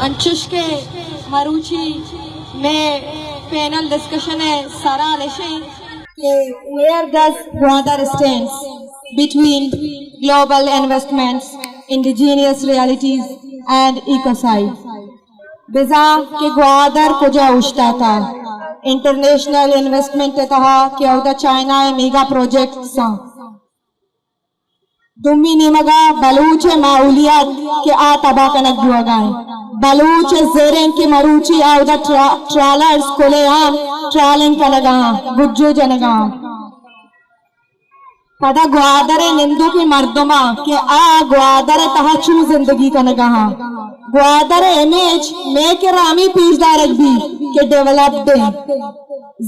انچوش کہ مروچی مئے پینل ڈسکشن ءِ سرحال اش انت کہ Where does Gwadar stands between global investments, indigenous realities and ecocide؟ بزاں کہ گوادر کجا اوشتاتہ؟ انٹرنیشنل انویسٹمنٹ ءِ تہا کہ اودا چائنا ءِ میگا پروجیکٹس آں۔ دومی نیمگا بلوچ ءِ ماحولیات کہ آ تباہ کنگ بوگا انت۔ بلوچ ءِ زر انت کہ مروچی آ اودا ٹرا-، ٹرالرز کلے عام ٹرالنگ کنگا آں، گجو جنگا آں۔ پدا گوادر ءِ نندوکیں مردماں کہ آ گوادر ءِ تہا چوں زندگی کنگا آں۔ گوادر ءِ امیج مئے کرا ہمے پیش دارگ بی کہ ڈیولپڈ انت،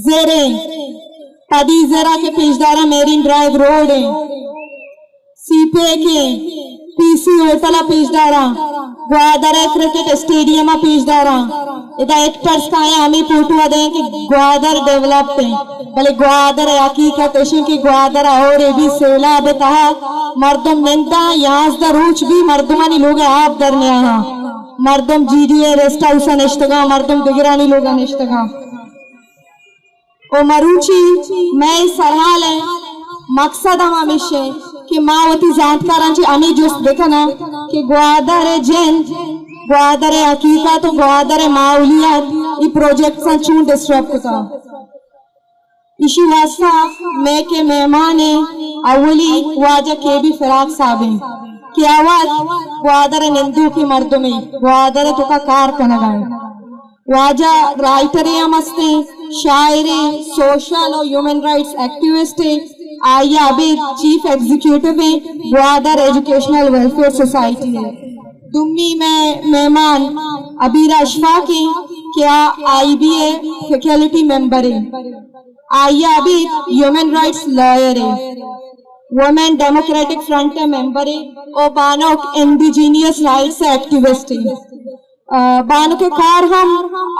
زر انت۔ پدی زرا کہ پیشداراں میرین ڈرائیو روڈ ایں، سی پیک ایں، پی سی ہوٹل ءَ پیشداراں، گوادر ءِ کرکٹ اسٹیڈیم ءَ پیشداراں۔ ادا ایکٹرز کایاں ہمے فوٹو ءَ دیں کہ گوادر ڈیولپڈ ایں، بلے گوادر ءِ حقیقت اش ایں کہ گوادر ءَ ہور اے بی سیلاب ءِ تہا مردم ننداں، یازدہ روچ بی مردمانی لوگ ءَ آپ در نیاہاں، مردم G D A rest house ءَ نشتگاں، مردم دگرانی لوگ ءَ نشتگاں۔ و مروچی مئے سرحال ءِ مقصد ہم ہمیش ایں کہ ما وتی زانتکاراں چہ ہمے جست بکناں کہ گوادر ءِ جند، گوادر ءِ حقیقت و گوادر ءِ ماحولیات اے پروجیکٹساں چون ڈسٹرب کتا۔ ایشی واسطہ مئے کہ مہمان ایں، اولی واجہ کے بی فراق صاحب ایں کہ آ وت گوادر ءِ نندوکیں مردمے، گوادر ءِ توکا کار کنگا ایں۔ واجہ رائٹرے ہم استیں، شاعرے، سوشل و ہیومن رائٹس ایکٹیوسٹے۔ آئی ءَ ابید چیف ایگزیکیوٹو ایں گوادر ایجوکیشنل ویلفیئر سوسائٹی ءِ۔ دومی مئے مہمان عبیرہ اشفاق ایں کہ آ آئی بی ءِ فیکلٹی ممبر ایں۔ آئی ءَ ابید ہیومن رائٹس لائر ایں، وومن ڈیموکریٹک فرنٹ ءِ ممبر ایں و بانک انڈیجینیس رائٹس ءِ ایکٹیوسٹ ایں۔ آ، بانک ءِ کار ہم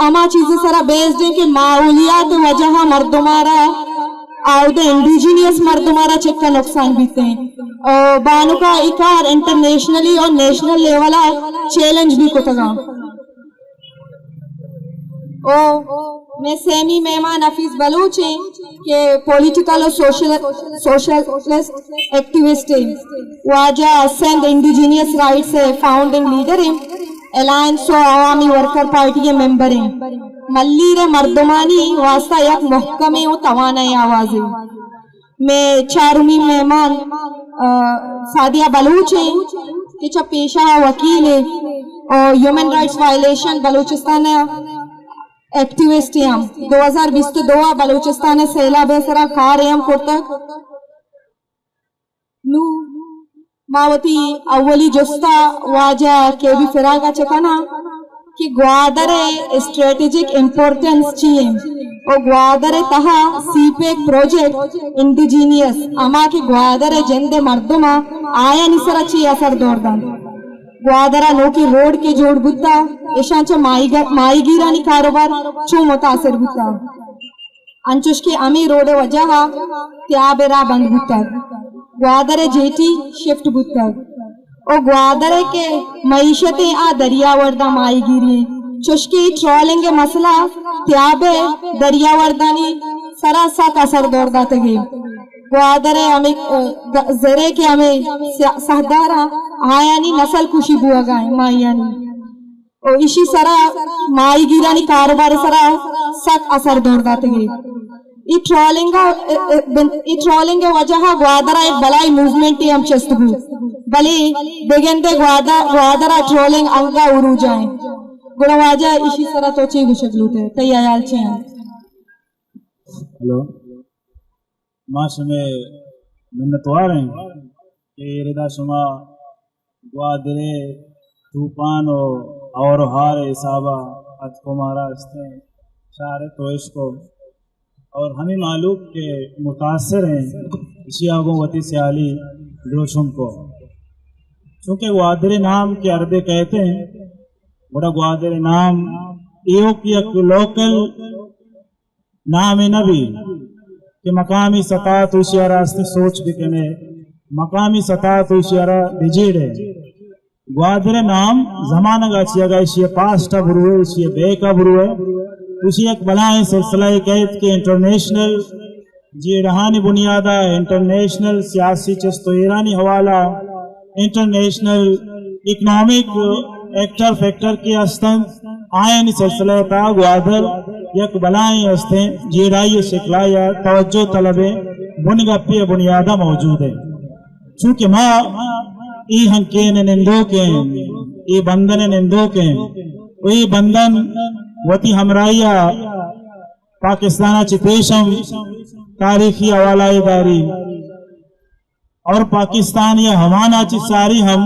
ہما چیز ءِ سرا بیسڈ ایں کہ ماحولیات ءِ وجہ ءَ مردماں را، آ، اود ءِ انڈیجینیس مردماں را چکا نقصان بیت ایں۔ آ، بانک ءَ اے کار انٹرنیشنلی اور نیشنل لیول ءَ چیلنج بھی کتگا۔ او مئے سیمی مہمان حفیظ بلوچ ایں کہ پولیٹیکل و سوشل، سوشلسٹ ایکٹیوسٹ ایں۔ واجہ سندھ انڈیجینیس رائٹس ءِ فاؤنڈنگ لیڈر ایں، الائنس و عوامی ورکر پارٹی ءِ ممبر ایں۔ ملیر ءِ مردمانی واسطہ یک محکمیں و توانائیں آوازے۔ مئے چارمی مہمان، آ، سعدیہ بلوچ ایں کہ چہ پیشہ ءَ وکیل ایں و ہیومن رائٹس وائلیشن بلوچستان ءِ ایکٹیوسٹ ایں۔ ہم دو ہزار بیست و دو ءَ بلوچستان ءِ سیلاب ءِ سرا کارے ہم کرتگ۔ نوں ما وتی اولی جست ءَ واجہ کے بی فراق ءَ چہ کناں کہ گوادر ءِ اسٹریٹجک امپورٹنس چی ایں و گوادر ءِ تہا سی پیک پروجیکٹ انڈیجینیس، ہما کہ گوادر ءِ جند ءِ مردماں، آیانی سرا چی اثر دور دنت۔ گوادر ءَ نوکیں روڈ کہ جوڑ بوتا، اشاں چہ ماہیگ-، ماہیگیرانی کاروبار چوں متاثر بوتا۔ انچوش کہ ہمے روڈ ءِ وجہ ءَ تیاب ءِ راہ بند بوتگ، گوادر ءِ جیٹی شفٹ بوتگ و گوادر ءِ کہ معیشت ایں آ دریاورداں ماہیگیری ایں، چوش کہ ٹرالنگ ءِ مسئلہ تیاب ءِ دریاوردانی سرا سک اثر دور داتگ ایں۔ گوادر ءِ ہمے، ا، گ-، زرے کہ ہمے سیا-، ساہداراں آیانی نسل کشی بوہگا ایں ماہیانی۔ و ایشی سرا ماہیگیرانی کاروبار سرا سک اثر دور داتگی۔ ای ٹرالنگ ءَ، ای، ای، بن-، ای ٹرالنگ ءِ وجہ ءَ گوادر ءَ یک بلائی موومنٹے ہم چست بو، بلے بگندے گوادر، گوادر ءَ ٹرالنگ انگا عروج ءَ ایں۔ گڑا واجہ ایشی سرا تو چی گوشگ لوٹ ئے؟ تئی حیال چی ایں؟ ہیلو۔ ما شمئے منتوار ایں کہ اے ردا شما گوادر ءِ توپان و ہور و ہار ءِ حساب ءَ اتک و مارا استیں شہر ءَ توش کو اور ہمے مہلوک کہ متاثر ایں، اشی ءَ گوں وتی سیالی دروشم کو۔ چونکہ گوادر ءِ نام کہ ہردے کئیت ایں، گڑا گوادر ءِ نام ایوک یک لوکل نامے نہ بی کہ مقامی سطح ءَ تو ایشی ءَ را استیں سوچ بکنے، مقامی سطح ءَ تو ایشی ءَ را بجیڑے۔ گوادر ءِ نام زمانگ ءَ چی اگاں ایشی ءِ پاسٹ ءَ بروئے، ایشی ءِ بیک ءَ بروئے، ایشی یک بلاہیں سلسلہ ءَ کئیت کہ انٹرنیشنل جیڑہانی بنیاد ءَ، انٹرنیشنل سیاسی چست و ایرانی حوالہ، انٹرنیشنل اکنامک ایکٹر فیکٹر کہ ہست انت، آیانی سلسلہ ءِ تہا گوادر یک بلاہیں ہستیں جیڑائی ءِ شکل ءَ یا توجہ طلبیں بنگپے ءِ بنیاد ءَ موجود انت۔ چونکہ ما اے ہنکین ءِ نندوک ایں، اے بندن ءِ نندوک ایں، و اے بندن وتی ہمراہی ءَ پاکستان ءَ چہ پیش ہم تاریخی حوالہ ءَ داری اور پاکستان یا ہمانا چہ ساری ہم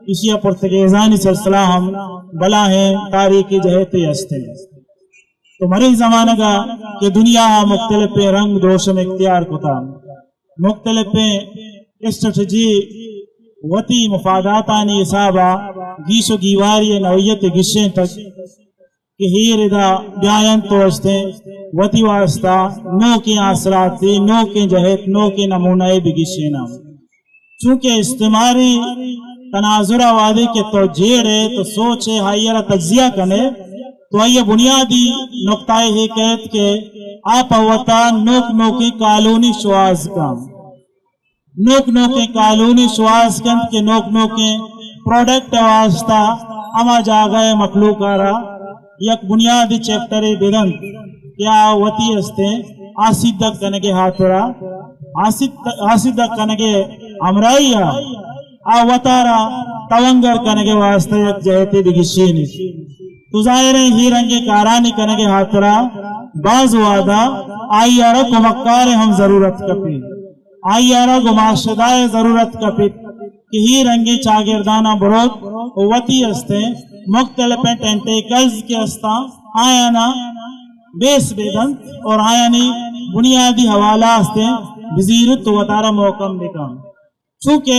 ایشی ءَ پرتگیزانی سلسلہ ہم بلاہیں تاریخی جہتے ہست انت۔ تو مرے زمانگ ءَ کہ دنیا ءَ مختلفیں رنگ دوشم اختیار کتا، مختلفیں اسٹریٹجی وتی مفاداتانی حساب ءَ گیش و گیواری ءِ نوعیت ءَ گیشینتگ کہ ہیر ادا بیاینت و استیں وتی واسطہ نوکیں آسراتی، نوکیں جہت، نوکیں نمونہ ءَ بگیشیناں۔ چونکہ استعماری تناظر ءَ وہدے کہ تو جیڑ ئے، تو سوچ ئے، آئی ءَ را تجزیہ کن ئے، تو آئی ءِ بنیادی نقطہ ءَ اے کئیت کہ آ پہ وتا نوک نوکیں کالونی شوہاز کن، نوک نوکیں کالونی شوہاز کنت کہ نوک نوکیں پروڈکٹ ءِ واسطہ ہما جاگہ ءِ مخلوق ءَ را یک بنیادی چیپٹرے بدنت کہ آ وتی استیں آسیدگ کنگ ءِ ہاترا، آسید-، آسیدگ کنگ ءِ ہمراہی ءَ آ وتارا تونگر کنگ ءِ واسطہ یک جہتے بگیشینیت۔ تو ظاہر ایں اے رنگیں کارانی کنگ ءِ ہاترا باز وہدا آئی ءَ را کمکار ءِ ہم ضرورت کپیت۔ آئی ءَ را گماشدہ ءِ ضرورت کپیت کہ اے رنگیں چاگرداناں بروت و وتی استیں مختلفیں ٹینٹیکلز کہ استاں آیاناں بیس بدنت اور آیانی بنیادی حوالہ استیں بزیرت و وتارا محکم بکنت۔ چونکہ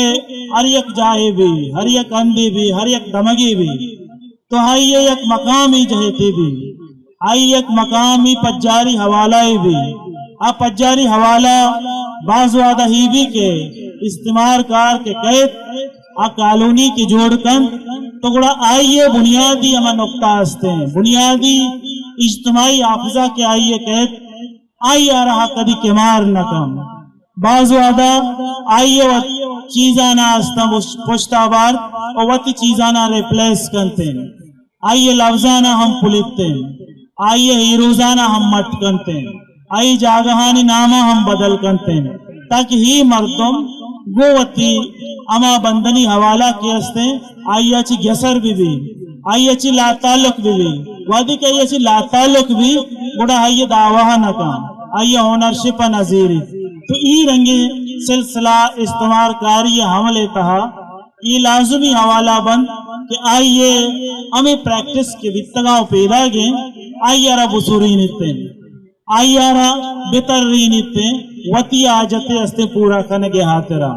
ہر یک جاہے بی، ہر یک ہندے بی، ہر یک دمگے بی، تو آئی ءِ یک مقامی جہتے بی، آئی ءِ یک مقامی پجاری حوالہ ءَ بی۔ آ پجاری حوالہ باز وہدا ہی بی کہ استعمار کار کہ کئیت، آ کالونی کہ جوڑ کنت، تو گڑا آئی ءِ بنیادی ہما نقطہ استیں، بنیادی اجتماعی حافظہ کہ آئی ءِ کئیت، آئی ءَ را کدی کمار نہ کن۔ باز وہدا آئی ءِ وت چیزانا استاں پش-، پشتا بارت و وتی چیزانا ریپلیس کنتیں۔ آئی ءِ لفظانا ہم پلیتیں۔ آئی ءِ ہیروزانا ہم مٹ کنتیں۔ آئی جاگہانی ناما ہم بدل کنتیں۔ تاکہ ہی مردم گوں وتی ہما بندنی حوالہ کہ استیں، آئی ءَ چہ گسر بہ بی، آئی ءَ چہ لاتعلق بہ بی۔ وہدے کہ آئی ءَ چہ لاتعلق بی، گڑا آئی ءِ دعوی ءَ نہ کن، آئی ءِ اونرشپ ءَ نہ زیریت۔ تو اے رنگیں سلسلہ استعمار کاری ءِ حمل ءِ تہا اے لازمی حوالہ بنت کہ آئی ءِ ہمے پریکٹس کہ بیتگاں و پیداگیں، آئی ءَ را بسرینیتیں۔ آئی ءَ را بہ ترینیت، وتی حاجت ءِ استیں پورا کنگ ءِ ہاترا۔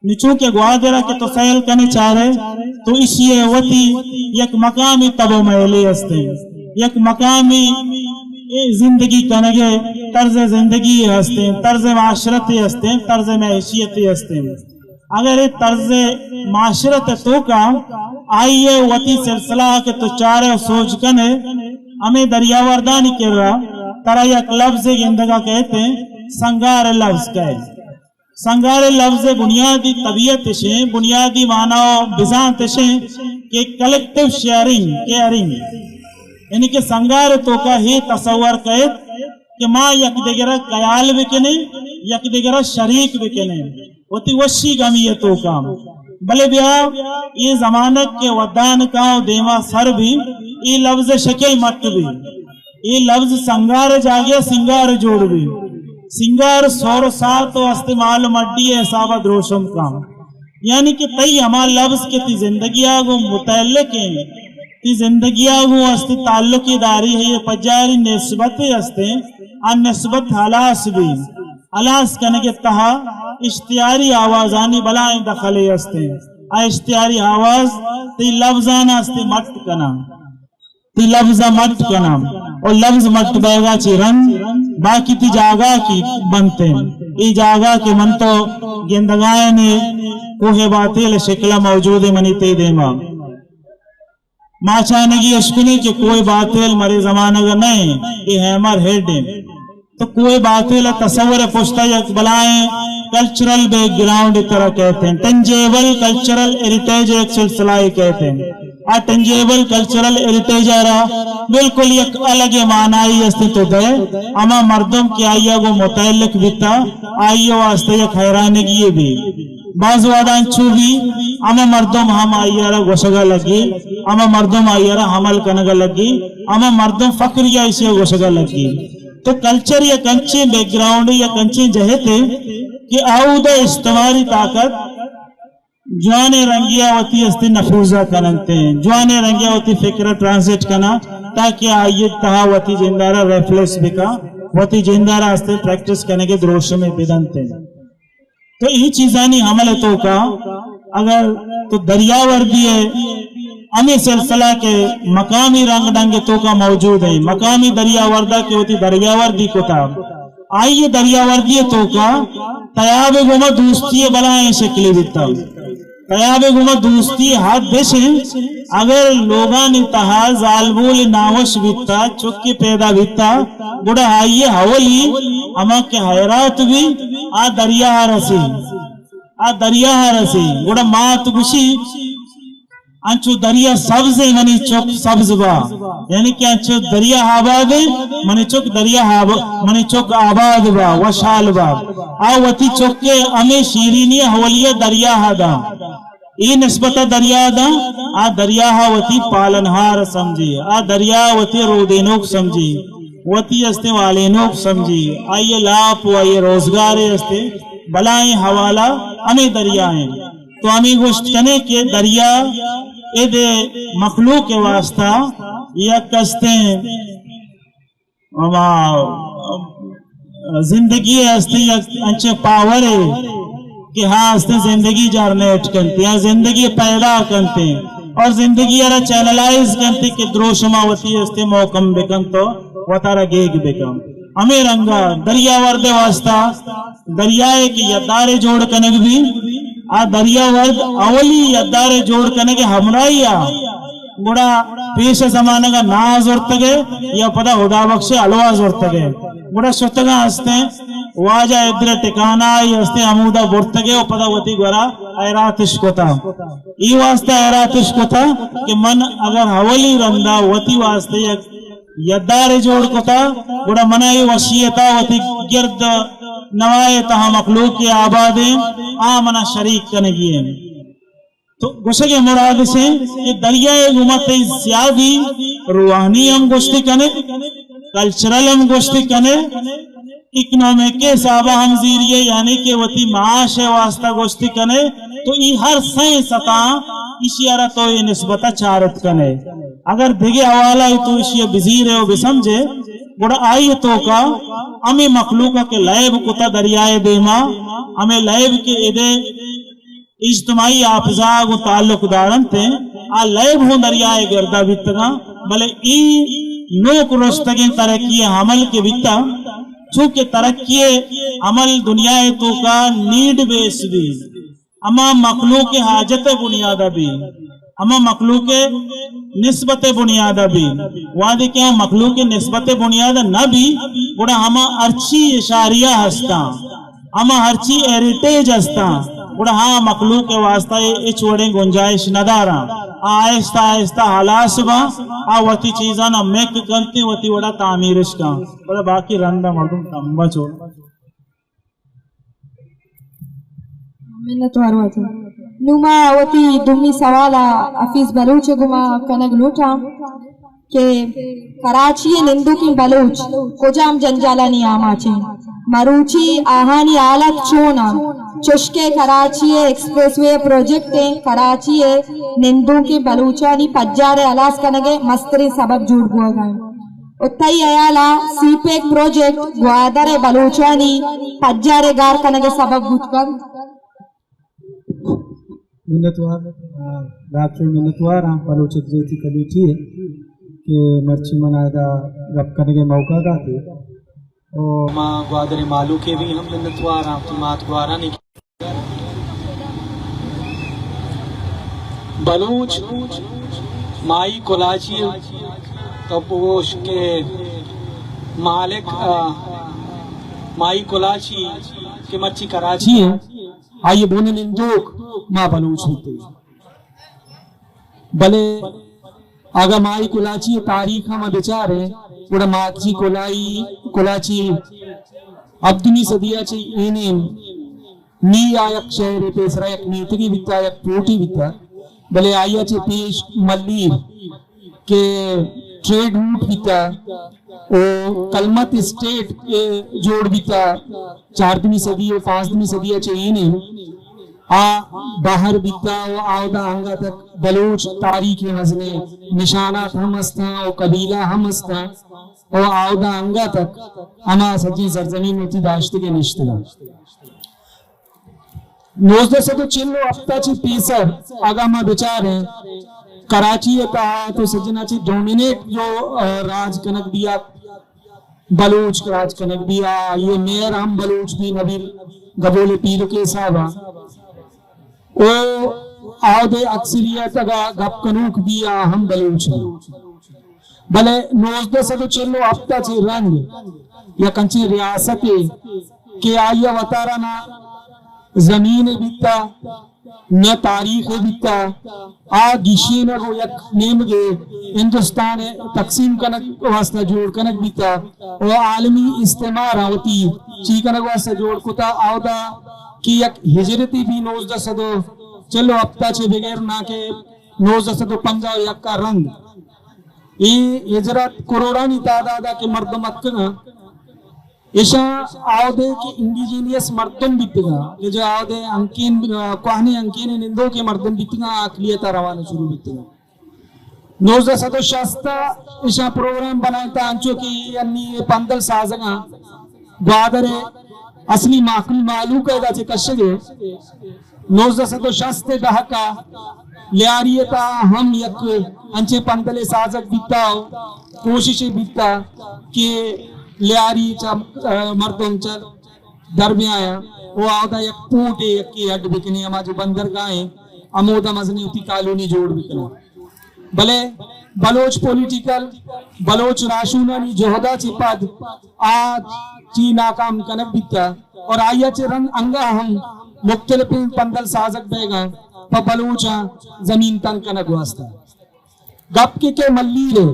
نی چونکہ گوادر ءَ کہ تو سیل کنے چارے، تو ایشی ءِ وتی یک مقامی تب و میلے استیں، یک مقامی زندگی کنگ ءِ طرز زندگی استیں، طرز معاشرت استیں، طرز معیشت استیں۔ اگر اے طرز معاشرت ءِ توکا آئی ءِ وتی سلسلہ کہ تو چارے و سوج کنے، ہمے دریاوردانی کرا ترا یک لفظے گندگا کئیت، سنگار لفظ کئیت۔ سنگار لفظ ءِ بنیادی طبیعت اشیں، بنیادی معنی و بزانت اشیں کہ کلیکٹیو شیئرنگ، کیئرنگ، یعنی کہ سنگار ءِ توکا اے تصور کئیت کہ ما یک دگرا خیال بکنیں، یک دگرا شریک بکنیں، وتی وشی گمی ءِ توکا۔ بلے بیا اے زمانگ کہ ودان کاں و دیما سر بی، اے لفظ ءِ شکل مٹ بی، اے لفظ سنگار ءِ جاگہ ءَ سنگار جوڑ بی۔ سنگار سور و سات و استعمال مڈی ءِ حساب ءَ دروشم کاں۔ یعنی کہ تئی ہما لفظ کہ تئی زندگی ءَ گوں متعلق ایں، تئی زندگی ءَ گوں است تعلقے داری ہے، پجاری نسبتے استیں، آ نسبت ہلاس بی۔ ہلاس کنگ ءِ تہا اشتعاری آوازانی بلاہیں دخلے استیں۔ آ اشتعاری آواز تئی لفظاں استیں مٹ کناں۔ تئی لفظ ءَ مٹ کناں۔ او لفظ مٹ بئیگا چی رند باقی تئی جاگہ کی بنتیں۔ اے جاگہ کہ من تو گندگائیں، کوہ باتیل شکل ءَ موجود ایں منی تئی دیما۔ ما چانگی اشکنی کہ کوہ باتیل مرے زمانگ نہ ایں، اے ہیمر ہیڈ ایں۔ تو کوہ باتیل ءِ تصور ءِ پشتا یک بلائیں کلچرل بیک گراؤنڈ ترا کہتے ہیں، ٹنجیبل کلچرل ہیریٹیج ایک سلسلہ ئے کہتے ہیں۔ آ ٹنجیبل کلچرل ہیریٹیج ءَ را بالکل یک الگ معنی است تو دے، ہما مردم کہ آئی ءَ گوں متعلق بیتا، آئی ءِ واسطہ یک حیرانگی بی۔ باز وہداں چو بی، ہما مردم ہم آئی ءَ را گوشگا لگی، ہما مردم آئی ءَ را عمل کنگا لگی، ہما مردم فخر یا ایشی ءَ گوشگا لگی۔ تو کلچر یک انچیں بیک گراؤنڈ، یک انچیں جہتے کہ آودا اجتماعی طاقت جوانیں رنگیا وتی استے نفوذا کننتے، جوانیں رنگیا وتی فکر ٹرانسلیٹ کنا، تاکہ آئی تہا وتی جندارا ریفلیکس بکا، وتی جندارا استے پریکٹس کنگے دروشمے بدنتے۔ تو اے چیزانی عمل توکا اگر تو دریاوردی ءِ ہمے سلسلہ کہ مقامی رنگ ڈنگ توکا موجود ہیں، مقامی دریاوردا کہ وتی دریاوردی کتا، آئی دریاوردی توکا تیاب گوما دوستی بلائیں شکلی بیتا۔ تیاب گوما دوستی حد دش ہیں۔ اگر لوگانی تہا زالبول ناوش بیتا، چکی پیدا بیتا، گڑا آئی اولی ہما کہ حیرات بی، آ دریا رسی، آ دریا رسی۔ گڑا مات گوشی، انچو دریا سبز ہے منی چک سبز با، یعنی کہ انچو دریا آباد ہے منی چک، دریا آب-، منی چک آباد با، وشحال با۔ آ وتی چک کے ہمیں شیرینی اولیہ دریا دا۔ اے نسبت ءَ دریا داں، آ دریا ءَ وتی پالنہار سمجھی، آ دریا ءَ وتی رودینوک سمجھی، وتی استیں والینوک سمجھی، آئی ءِ لاپ و آئی ءِ روزگار ءِ استیں بلائیں حوالہ ہمے دریا ایں۔ تو ہمے گوشت کنے کہ دریا اد مخلوق ءِ واسطہ یک استیں ہما زندگی ءِ ہستی یک انچیں پاور ہے کہ ہاں ہستی زندگی جنریٹ کنتی، ہاں زندگی پیدا کنتی اور زندگی ءَ را چینلائز کنتی کہ دروشما وتی ہستی محکم بکنت و وتارا گیگ بکنت۔ ہمے رنگا دریاورد ءِ واسطہ دریائے کہ یدارے جوڑ کنگ بی، آ دریاورد اولی یدارے جوڑ کنگ ءِ ہمراہی آ گڑا پیش زمانگ ءَ ناہ زرتگ ئے یا پدا ہدا بخش ءِ حلوا زرتگ ئے۔ گڑا شتگاں ہستیں واجہ ادر ٹکانہ ای ہستیں ہمودا برتگ ئے و پدا وتی گورا حیراتش کتا۔ ای واسطہ حیراتش کتا کہ من اگر اولی رندا وتی واسطہ یک یدارے جوڑ کتا، گڑا منا ای وشیتا وتی گرد نوائے تہا مخلوق کے آبادیں آ منا شریک کنگی ہیں۔ تو گوشگ ءِ مراد اش انت کہ دریائے گوما تئی زیادی روحانی ہم گوشتی کنے، کلچرل ہم گوشتی کنے، اکنامک ءِ حساب ءَ ہم زیری ءَ، یعنی کہ وتی معاش ءِ واسطہ گوشتی کنے، تو ای ہر سئیں سطح ایشی ءَ را تو اے نسبت ءَ چارت کنے۔ اگر دگہ حوالہ ءَ تو ایشی ءَ بزیرے و بسمجھے، گڑا آئی ءِ توکا ہمے مخلوق ءَ کہ لیب کتا دریائے دیما، ہمے لیب کہ ادے اجتماعی حافظہ گوں تعلق دارنت، آ لیب ہوں دریائے گردا بیتگاں، بلے ای نوک رستگیں ترقی عمل کہ بیتا، چونکہ ترقی عمل دنیا توکا نیڈ بیس بی، ہما مخلوق حاجت بنیاد بی، ہما مخلوق نسبت بنیاد بی، وہدے کہ ہما مخلوق نسبت بنیاد نہ بی، گڑا ہما ہرچی اشاریہ ہستاں، ہما ہرچی ہیریٹیج ہستاں، گڑا ہاں مخلوق ءِ واسطہ اے ہچ وڑیں گنجائش نہ داراں۔ آ آہستہ آہستہ ہلاس باں، آ وتی چیزاں ءَ میک کنتی، وتی وڑا تعمیرش کن۔ گڑا باقی رندا مردم تمبہ چو۔ منتوار واجہ۔ نوں ما وتی دومی سوال ءَ حفیظ بلوچ ءَ گوما کنگ لوٹاں۔ کہ کراچی ءِ نندوکیں بلوچ کجام جنجالانی آماچ انت؟ مروچی آہانی حالت چون انت؟ چشکہ کراچی ءِ ایکسپریس وے پروجیکٹ ءَ کراچی ءِ نندوکیں بلوچانی پجار ءِ ہلاس کنگ ءِ مستریں سبب جوڑ بوہگ ءَ انت۔ و تئی ہیال ءَ سی پیک پروجیکٹ گوادر ءِ بلوچانی پجار ءِ گار کنگ ءِ سبب بوت کنت؟ منتوار، آ، ڈاکٹر منتوار آں بلوچ ادبیاتی کمیٹی ءَ کہ مرچی من ءَ ادا گپ کنگ ءِ موقع داتے۔ او ما گوادر ءِ مالوک ءَ بھی ہم منتوار آں، وتی مات گوارانی بلوچ مائی کلاچی ءَ تو بگوش کہ مالک، آ، مائی کلاچی کہ مرچی کراچی ءَ، آئی ءِ بن ءِ نندوک ما بلوچ بیتگ۔ بلے اگاں مائی کلاچی ءِ تاریخ ءَ ما بچاریں، گڑا ماکچی کلائی، کلاچی ہبدمی صدی ءَ چہ اینیں نی آ یک شہرے پیسرا یک میتگے بیتا، یک پورٹے بیتا، بلے آئی ءَ چہ پیش ملیر کہ ٹریڈ روٹ بیتا، او کلمت اسٹیٹ، اے، جوڑ بیتا، چاردمی صدی و پانزدمی صدی ءَ چہ اینیں آ بہر بیتا و آودا انگا تک بلوچ تاریخ ءِ مزنیں نشانات ہم ہستاں و قبیلہ ہم ہستاں و آودا انگا تک ہما سجیں سرزمین وتی داشتگ ءُ نشتگ۔ نوزدہ سد و چل و ہفت ءَ چہ پیسر اگاں ما بچاریں، کراچی ءِ تہا تو سجنا چہ ڈومینیٹ جو، آ، راج کنگ بیا، بلوچ راج کنگ بیا، آئی ءِ میئر ہم بلوچ بی، نبیل گبول پیرکے صاحب ءَ۔ او آودے اکثریت اگاں گپ کنوک بی، آ ہم بلوچ بی۔ بلے نوزدہ سد و چل و ہفت ءَ چہ رند یک انچیں ریاستے کہ آئی ءَ وتارا نہ زمین بیتا، نہ تاریخ بیتا، آ گیشینگ و یک نیمگے ہندوستان ءَ تقسیم کنگ واسطہ جوڑ کنگ بیتا و عالمی استعمار ءَ وتی چی کنگ واسطہ جوڑ کتا، آودا کہ یک ہجرتے بی نوزدہ سد و چل و ہفت ءَ چہ بغیر نہ کہ نوزدہ سد و پنجاہ و یک ءَ رند اے ہجرت کروڑانی تعداد ءَ کہ مردم اتکگاں، ایشاں آودے کہ انڈیجینیس مردم بیتگاں، کہ جو آودے ہنکین، آ، کوہنیں ہنکین نندوکیں مردم بیتگاں، اقلیت ءَ روان شروع بیتگاں۔ نوزدہ سد و شست ءَ ایشاں پروگرام بنائینتا، انچو کہ انی پندل سازگاں گوادر ءِ اصلی ماکل مالوک ءَ ادا چہ کشگے۔ نوزدہ سد و شست ءِ دہک ءَ لیاری ءِ تہا ہم یک انچیں پندلے سازگ بیتا و کوششے بیتا کہ لیاری چہ، آ، مردم چہ در بیایاں و آودا یک پورٹے یکے اڈ بکنیں، ہما جو بندرگاہیں ہمودا مزنیں وتی کالونی جوڑ بکنیں۔ بلے بلوچ پولیٹیکل، بلوچ راہشونانی جہدا چہ پد آ چی ناکام کنگ بیتا اور آئی ءَ چہ رند انگا ہم مختلفیں پندل سازگ بیگاں پہ بلوچاں زمین تنگ کنگ واسطہ۔ گپ کہ کہ ملیر ءِ،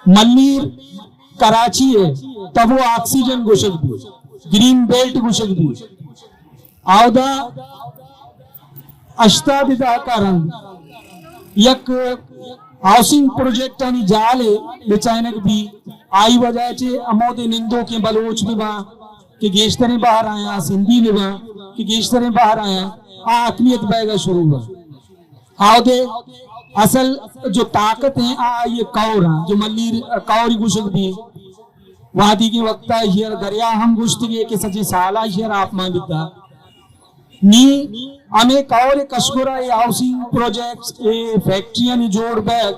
ملیر کراچی ءِ تب و آکسیجن گوشگ بی، گرین بیلٹ گوشگ بی۔ آودا ہشتاد ءِ دہک ءَ رند یک ہاؤسنگ پروجیکٹانی جالے بچائینگ بی، آئی وجہ چہ ہمودے نندوکیں بلوچ بہ باں کہ گیشتریں بہر آیاں، سندھی بہ باں کہ گیشتریں بہر آیاں، آ اقلیت بئیگا شروع باں۔ آودے اصل جو طاقت ہیں، آ آئی کور ہیں، جو ملیر کور گوشگ بی۔ وہدیگیں وقتا ایشی ءَ را دریا ہم گوشتگے کہ سجیں سالا ایشی ءَ را آپ مان بیتا۔ نی ہمے کور کشگرا اے ہاؤسنگ پروجیکٹس، اے فیکٹریانی جوڑ بیگ،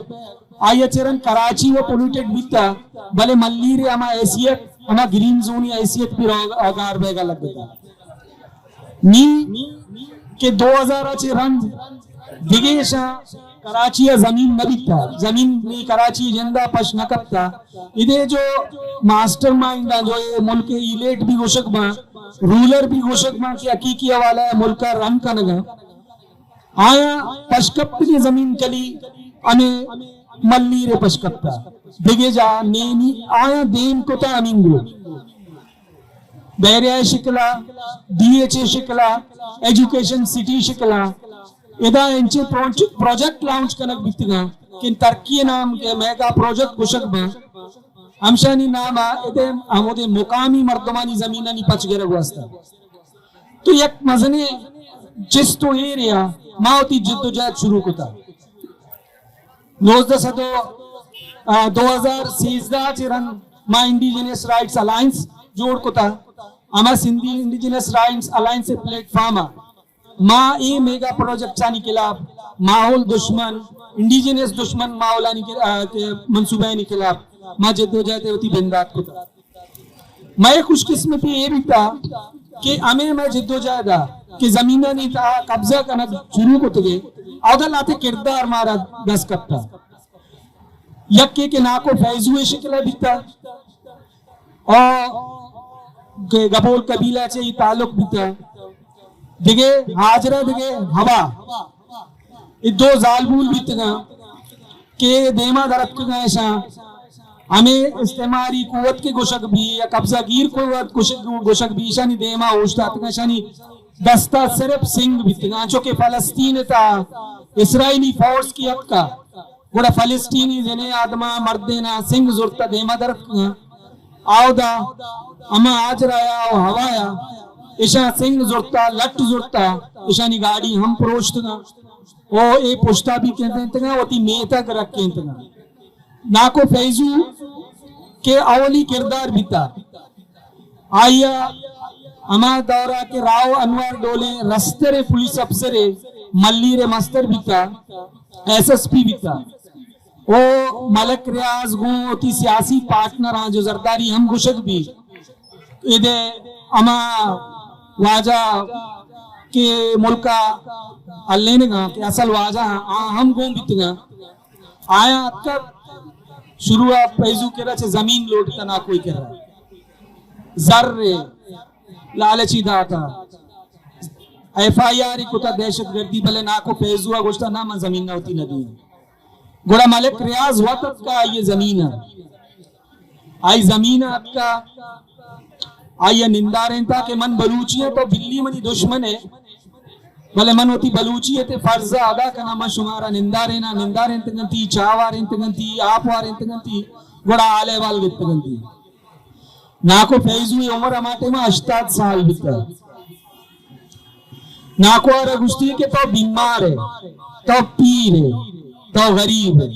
آئی ءَ چہ رند کراچی و پولیوٹیڈ بیتا، بلے ملیر ءِ ہما حیثیت، ہما گرین زونی حیثیت بھی رو-، گار بیگا لگتا۔ نی کہ دو ہزار ءَ چہ رند دگہ ایشاں کراچی ءَ زمین نہ بیتا، زمین نی کراچی جندا پش نہ کپتا۔ ادے جو ماسٹر مائنڈاں جو اے ملک ءِ ایلیٹ بھی گوشگ باں، رولر بھی گوشگ باں کہ حقیقی حوالہ ءَ ملک ءَ رن کنگا، آیاں پشکپتگیں زمین کلی ہمے ملیر ءَ پشکپتا، دگہ جاہ نینی۔ آیاں دیم کتا ہمینگو بحریہ ءِ شکلا، ڈی ایچ اے شکلا، ایجوکیشن سٹی شکلا، ادا انچیں پروج-، پروجیکٹ لانچ کنگ بیتگاں کہ ترقی ءِ نام کہ میگا پروجیکٹ گوشگ باں، ہمشانی نام ءَ ادے ہمودے مقامی مردمانی زمینانی پچ گرگ واسطہ۔ تو یک مزنیں چست و ایرے ءَ ما وتی جد و جہد شروع کتا۔ نوزدہ سد و، آ، دو ہزار سیزدہ چہ رند ما انڈیجنس رائٹس الائنس جوڑ کتا۔ ہما سندھی انڈیجنس رائٹس الائنس ءِ پلیٹ فارم ءَ ما اے میگا پروجیکٹسانی خلاف، ماحول دشمن، انڈیجنس دشمن ماحولانی خل-، آ، منصوبہانی خلاف ما جد و جہد وتی بندات کتا۔ مئے خوش قسمتی اے بیتا کہ ہمے مئے جدوجہد ءَ کہ زمینانی تہا قبضہ کنگ شروع کتگے، اودا لہتے کردار مارا دست کپتا۔ یکے کہ ناکو فیضو ءِ شکل ءَ بیتا، او کہ گبول قبیلہ چہ ای تعلق بیتا، دگہ ہاجرہ، دگہ ہوا، اے دو زالبول بیتگاں کہ دیما در اتکگاں۔ اشاں ہمے استعماری قوت کہ گوشگ بی یا قبضہ گیر قوت گوشگ، گوشگ بی، اشانی دیما اوشتاتگاں، اشانی دستا صرف سنگ بیتگاں، چو کہ فلسطین تا اسرائیلی فورس کی اتکا، گڑا فلسطینی جنیں آدماں مردیناں سنگ زرتا دیما در اتکگاں۔ آودا ہما آجرایا و ہوایا اشاں سنگ زرتا، لٹ زرتا، اشانی گاڑی ہم پروشتگاں۔ او اے پشتا بھی کندینتگاں، وتی میتگ رکینتگاں۔ ناکو فیضو کہ اولی کردار بیتا، آئیا ہما دورا کہ راو انوار ڈولیں رستر پولیس افسر ملیر مستر بیتا، ایس ایس پی بیتا۔ او ملک ریاض گوں وتی سیاسی پارٹنراں جو زرداری ہم گوشگ بی، ایدے ہما واجہ کہ ملکا ہلینگاں کہ اصل واجہ آ ہم گون بیتگاں۔ آیاں اتکگ شروع ءَ فیضو کرا چہ زمین لوٹتا، ناکوئی کرا زر لالچی داتا، ایف آئی آر کتا دہشت گردی، بلے ناکو فیضو ءَ گوشتا، نہ، من زمین نہ وتی نہ دیاں۔ گڑا ملک ریاض وت اتکا آئی زمین ءَ، آئی زمین ءَ اتکا، آئی ءَ نندارینتا کہ من بلوچی آں، تو بلی منی دشمن ئے، بلے من وتی بلوچیت ءِ فرض ءَ ادا کناں، من شمارا ننداریناں، نندارینتگنتی، چاہ وارینتگنتی، آپ وارینتگنتی، گڑا حال احوال گپتگنتی۔ ناکو فیضو ءِ عمر ہما ٹائم ءَ ہشتاد سال بیتا۔ ناکو ءَ را گوشتی کہ تو بیمار ئے، تو پیر ئے، تو غریب ئے۔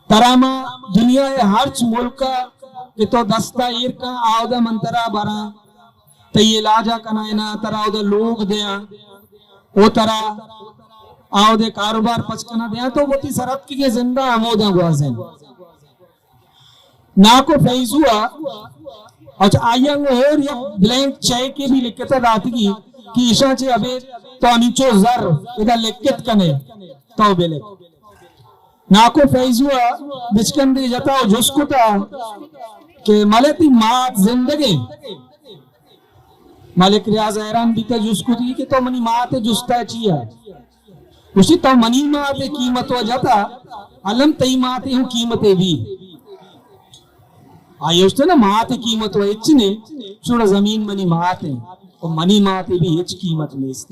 ترا ما دنیا ءِ ہرچ ملک ءَ کہ تو دست ءَ ایر کن، آودا من ترا براں، تئی علاج ءَ کنائیناں، ترا اودا لوگ دیاں، او ترا آودے کاروبار پچ کناں دیاں، تو وتی سر اتکگیں زند ءَ ہموداں گوازین۔ ناکو فیضو ءَ، اچھا، آئی ءَ اور یک بلینک چیکے بھی لکھتا داتگی کہ ایشاں چہ ابید تو ہمینچو زر ادا لکھت کنے، تو بلے۔ ناکو فیضو ءَ بچکندے جتا و جست کتا کہ ملے تئی مات زندگیں؟ ملک ریاض حیران بیتا، جست کتی کہ تو منی مات ءِ جستا چیا؟ گوشتی، تو منی مات ءِ قیمت و جتا، الم تئی مات ءِ ہوں قیمت ءَ بی۔ آئی ءَ گوشت، نا، مات ءِ قیمت و ہچ نے، چوڑا زمین منی مات ءِ، و منی مات ءِ بھی ہچ قیمت نیست۔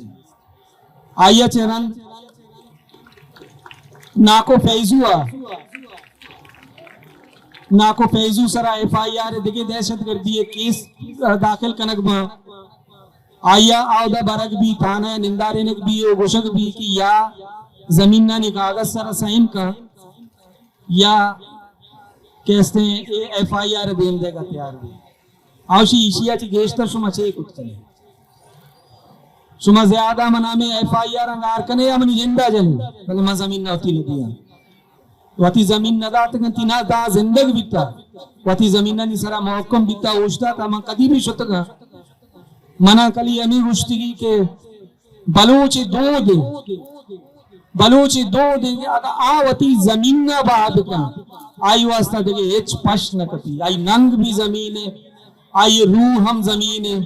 آئی ءَ چہ رند ناکو فیضو ءَ، ناکو فیضو سرا ایف آئی آر دگہ دہشت گردی ءِ کیس داخل کنگ باں۔ آئی ءَ اودا برگ بی، تھانہ ءَ نندارینگ بی و گوشگ بی کہ یا زمینانی کاغذ سرا سائن کن یا کہ استیں اے ایف آئی آر دیم دیگا تیار بی۔ آوشی ایشی ءَ چہ گیشتر شما چے کت کنے؟ شما زیادہ منا ہمے ایف آئی آر انگار کنے یا منی جندا جنے، بلے من زمین نہ وتی نہ دیاں۔ وتی زمین نہ داتگنتی، نہ دا زندگ بیتا، وتی زمینانی سرا محکم بیتا، اوشتاتا۔ من کدی بھی شتگاں، منا کلی ہمے گوشتگی کہ بلوچ دود، بلوچ دود اگاں آ وتی زمین ءَ بہا بکن، آئی واسطہ دگہ ہچ پش نہ کپی۔ آئی ننگ بھی زمین ءَ، آئی روح ہم زمین ءَ،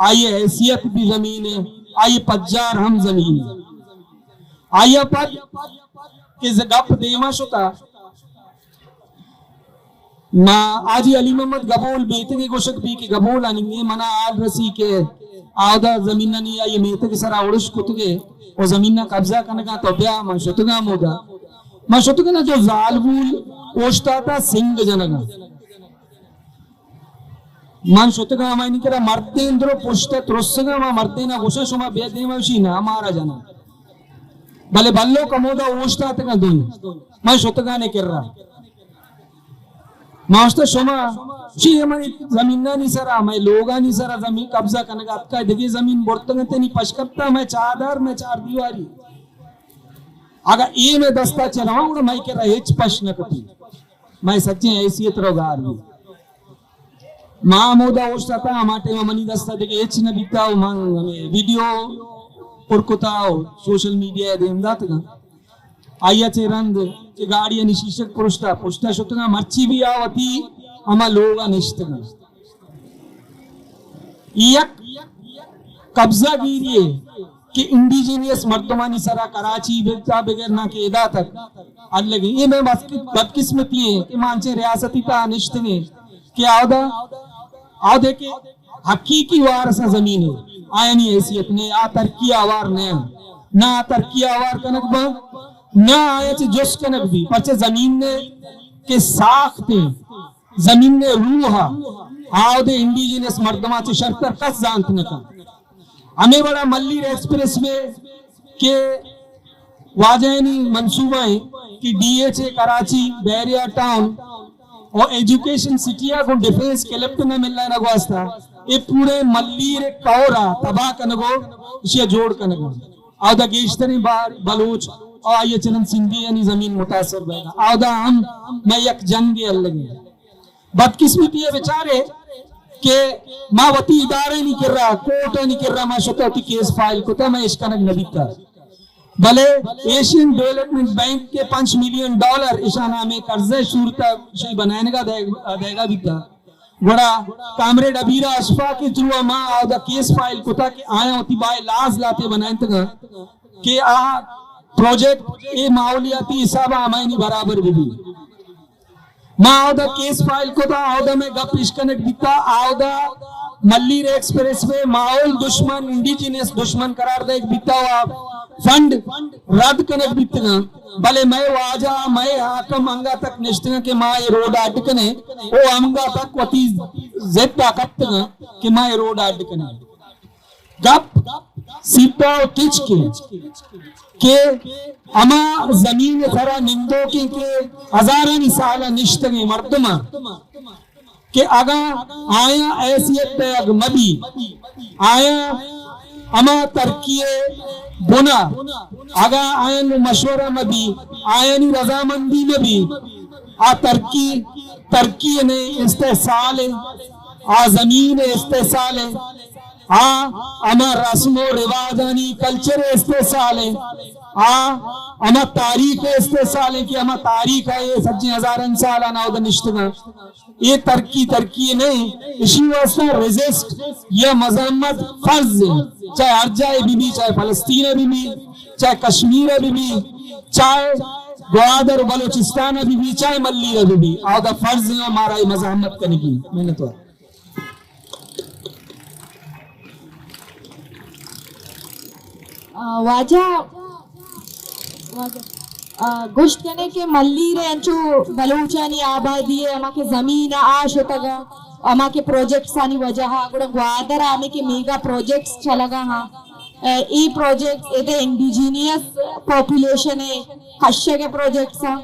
آئی حیثیت بھی زمین ءَ، آئی پجار ہم زمین ءَ۔ آئی ءَ پد کہ ز گپ دیما شتا، ما حاجی علی محمد گبول میتگ ءَ گوشگ بی کہ گبول ءَ نی منا حال رسی کہ آودا زمینانی آئی میتگ ءِ سرا اڑش کتگے و زمین ءَ قبضہ کنگا، تو بیا۔ من شتگاں مودا، من شتگاں جو زالبول اوشتاتا سنگ جنگا۔ من شتگاں ہمائنی کرا، مردیں درو پشت ءَ ترسگاں، ما مردین ءَ گوشاں، شما بیا دیما، وشی نا مارا جنا۔ بلے بلوک ہمودا اوشتاتگاں دوئیں۔ من شتگاں نے کرا۔ ما گوشت، شما چی ہمے زمینانی سرا، ہمے لوگانی سرا زمین قبضہ کنگا اتکا، دگہ زمین برتگنت، نی پشکپتا، ہمے چادر، ہمے چار دیواری۔ اگاں اے مئے دستا چہ رواں، گڑا مئے کرا ہچ پش نہ کپی۔ مئے سجیں حیثیت رو گار بی۔ ما ہمودا اوشتاتاں، ہما ٹائم ءَ منی دست ءَ دگہ ہچ نہ بیتا و من ہمے ویڈیو پر کتا و سوشل میڈیا ءَ دیم داتگاں۔ آئی ءَ چہ رند چہ گاڑیانی شیشگ پرشتا، پشتا شتگاں، مرچی بھی آ وتی ہما لوگ ءَ نشتگاں۔ اے یک قبضہ گیری ہے کہ انڈیجینئس مردمانی سرا کراچی بتا بگر نہ کہ ادا تک الگی۔ اے مئے بس-، بدقسمتی ہے کہ ما انچیں ریاستی تا نشتگیں کہ آودا، آودے کہ حقیقی وارث زمین ہے، آیانی حیثیت نے، آ ترقی آوار نہ، نہ آ ترقی آوار کنگ با، نہ آیا چہ جست کنگ بھی، پرچہ زمین نے کہ ساخت ہے، زمین نے روح ءَ، آودے انڈیجینس مردماں چہ شرتر کس زانت نہ کن۔ ہمے وڑا ملیر ایکسپریس وے کہ واجہانی منصوبہ ہیں کہ ڈی ایچ اے کراچی، بحریہ ٹاؤن اور ایجوکیشن سٹی ءَ گوں ڈیفنس کلپٹ نہ ملائینگ واسطہ اے پورے ملیر کور ءَ تباہ کنگو، اشی ءَ جوڑ کنگو۔ آودا گیشتریں بار بلوچ اور آئی ءَ چہ رند سندھی یعنی زمین متاثر بیگا۔ آودا ہم مئے یک جنگے الگیں۔ بدقسمتی ءَ بچارے کہ ما وتی ادارہانی کرا، کورٹانی کرا ما شتا وتی کیس فائل کتا، ما اش کنگ نہ بیتا۔ بلے ایشین ڈیولپمنٹ بینک کے پنچ ملین ڈالر اشاں ہمے قرضہ صورت ءَ شی بنائینگا دے-، دیگا بیتا۔ گڑا کامریڈ ابیرا اشفاق کے تھرو ما آودا کیس فائل کتا کہ آیاں وتی بائی لاز لاتے بنائینتگا کہ آ پروجیکٹ اے ماحولیاتی حساب ءَ ہمائنی برابر بہ بی۔ ما آودا کیس فائل کتا، آودا مئے گپ اش کنگ بیتا، آودا ملیر ایکسپریس وے ماحول دشمن، انڈیجینس دشمن قرار دیگ بیتا و فنڈ رد کنگ بیتگاں۔ بلے مئے واجہ، مئے حاکم انگا تک نشتگاں کہ ما اے روڈ اڈ کنیں، او انگا تک وتی ضد ءَ کپتگاں کہ ما اے روڈ اڈ کنیں۔ گپ سیدھا و تچک انت کہ ہما زمین ءِ سرا نندوکیں کہ ہزارانی سال ءَ نشتگیں مردماں کہ اگاں آیاں حیثیت دیگ مہ بی، آیاں ہما ترقی ءِ بنا اگاں آیاں گوں مشورہ مہ بی، آیانی رضامندی مہ بی، آ ترقی، ترقی نے استحصال ءِ، آ زمین ءِ استحصال ءِ۔ آ ہما رسم و رواجانی کلچر ءِ استحصال ءِ، آ ہما تاریخ ءِ استحصال ءِ کہ ہما تاریخ ءِ سجیں ہزاران سال آنا اود نشتگاں۔ اے ترقی، ترقی نہ انت، اشی واسطہ ریزسٹ یا مزاحمت فرض انت، چاہے ہر جائے بہ بی، چاہے فلسطین ءَ بہ بی، چاہے کشمیر ءَ بہ بی، چاہے گوادر و بلوچستان ءَ بہ بی، چاہے ملیر ءَ بہ بی، آودا فرض انت مارا اے مزاحمت کنگی۔ منتوار۔ آ، واجہ، واجہ، آ، گوشت کنے کہ ملیر ءَ انچو بلوچانی آبادی ءَ ہما کہ زمین ءَ آ شتگ ءَ، ہما کہ پروجیکٹس آنی وجہ ءَ، گڑا گوادر ءَ ہمے کہ میگا پروجیکٹس چلگ ءَ ہاں، اے، اے پروجیکٹس ادے انڈیجینئس پاپولیشن ءِ کشگ ءِ پروجیکٹس ءَ۔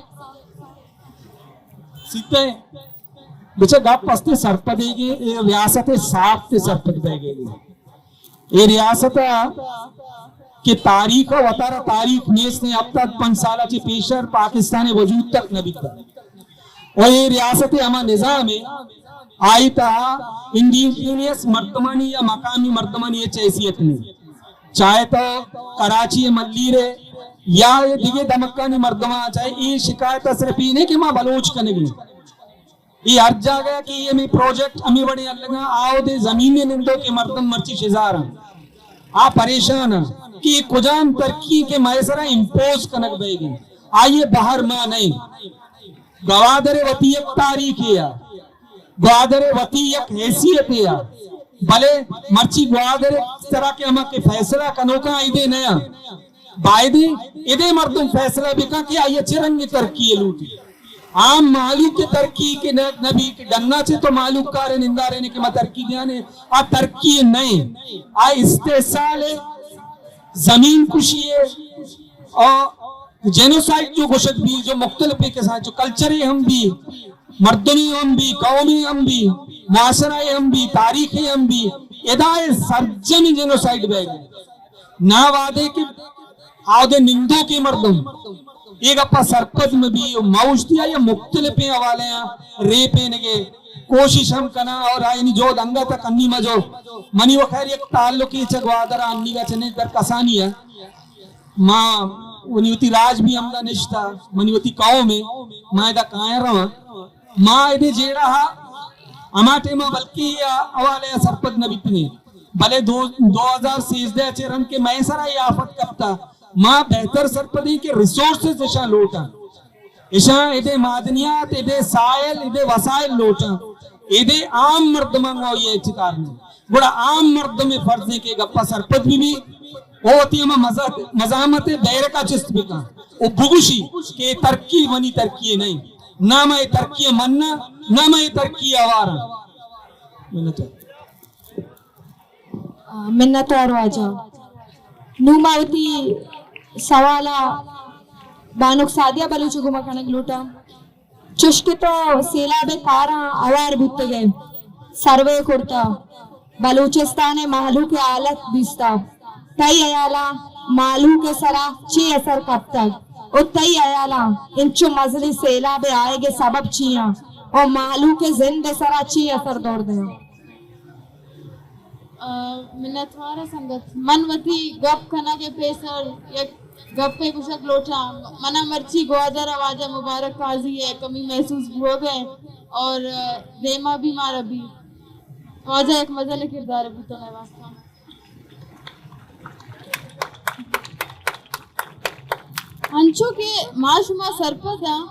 سیدھے بچہ گپ است سرپدیگی، اے ریاست ءِ ساخت ءِ سرپد بیگی۔ اے ریاست ءَ کہ تاریخ ءَ وتارا تاریخ نیست، ہفتاد پنچ سال ءَ چہ پیشر پاکستان ءِ وجود تک نہ بیتا۔ و اے ریاست ءِ ہما نظام ءَ آئی تہا انڈیجینئس مردمانی یا مقامی مردمانی ہچ حیثیت نہیں۔ چاہے تو کراچی ءِ ملیر ءِ یا اے دگہ دمکانی مردماں، چاہے اے شکایت ءَ صرف اے نہیں کہ ما بلوچ کنگی۔ اے ہر جاگہ کہ اے ہمے پروجیکٹ ہمے وڑیں الگاں، آودے زمین ءِ نندوکیں مردم مرچی شزار انت، آ پریشان انت کہ اے کجام ترقی کہ مئے سرا امپوز کنگ بئیگ انت، آئی ءِ بہر ما نئیں۔ گوادر ءِ وتی یک تاریخے ءَ، گوادر ءِ وتی یک حیثیتے ءَ، بلے مرچی گوادر ءِ سرا کہ ہما کہ فیصلہ کنوکاں ایدے نیا۔ بایدیں ادے مردم فیصلہ بکن کہ آئی ءَ چہ رنگیں ترقی ءَ لوٹی۔ عام مہلوک ءِ ترقی کہ نہ، نہ بی کہ ڈنا چہ تو مہلوک کارے نندارے نے کہ ما ترقی دیانے، آ ترقی نئیں، آ استحصال ءِ، زمین کشی ءِ، آ جینوسائیڈ جو گوشگ بی، جو مختلف قسم، جو کلچرے ہم بی، مردمے ہم بی، قومے ہم بی، معاشرہ ہم بی، تاریخے ہم بی، ادا ءِ سرجمی جینوسائیڈ بیگ۔ نا وہدے کہ آودے نندوکیں مردم اے گپا سرپد مہ بی و مہ اوشتی آئی ءَ مختلفیں حوالے آں ریپینگے، کوشش ہم کناں اور آیانی جہد انگت ء کنی ما جو منی و خیر یک تعلقے چہ گوادر ء انیگا چنے در کسانی ء۔ ما ونی وتی راج بھی ہمدا نشتہ، منی وتی قوم ء، ما ادا کایاں رواں۔ ما ادے جیڑہ ہما ٹائم ء بلکیں اے حوالہ ء سرپد نہ بیتگیں، بلے دو، دو ہزار سیزدہ ء چہ رند کہ مئے سرا اے آفت کپتہ، ما بہتر سرپدیں کہ ریسورسز اشاں لوٹاں۔ اشاں ادے معدنیات، ادے سائل، ادے وسائل لوٹاں۔ ادے عام مردماں گوں آئی ء ہچ کار نہ۔ گڑا عام مردم ء فرض ہے کہ گپا سرپد بہ بی، او وتی ہما مزا-، مزاحمت ء بیرکا چست بکن، او بگوشی کہ اے ترقی منی ترقی نہیں، نہ ما اے ترقی مننا، نہ ما اے ترقی آوارا۔ منت وار۔ منت وار واجہ۔ نوں ما وتی سوال ء بانک سعدیہ بلوچ ء گوما کنگ لوٹاں۔ چوش کہ تو سیلاب ء کاراں اوار بوتگ ئے، سروے کرتہ، بلوچستان ء مہلوک ء حالت دیستہ، تئی ہیالاں مہلوک ء سرا چے اثر کپتگ و تئی ہیالاں انچو مزنیں سیلاب ء آیگ ء سبب چی آں و مہلوک ء زند ء سرا چے اثر دور دیاں؟ آ، منتوار ء سنگت، من وتی گپ کنگ ء پیسر یک گپے گوشگ لوٹاں۔ منا مرچی گوادر ء واجہ مبارک قاضی ء کمی محسوس بوگ ء اور، آ، دیما بھی مارا بھی واجہ یک مزن کردار بوتگ ء واسطہ۔ انچو کہ ما شما سرپد آں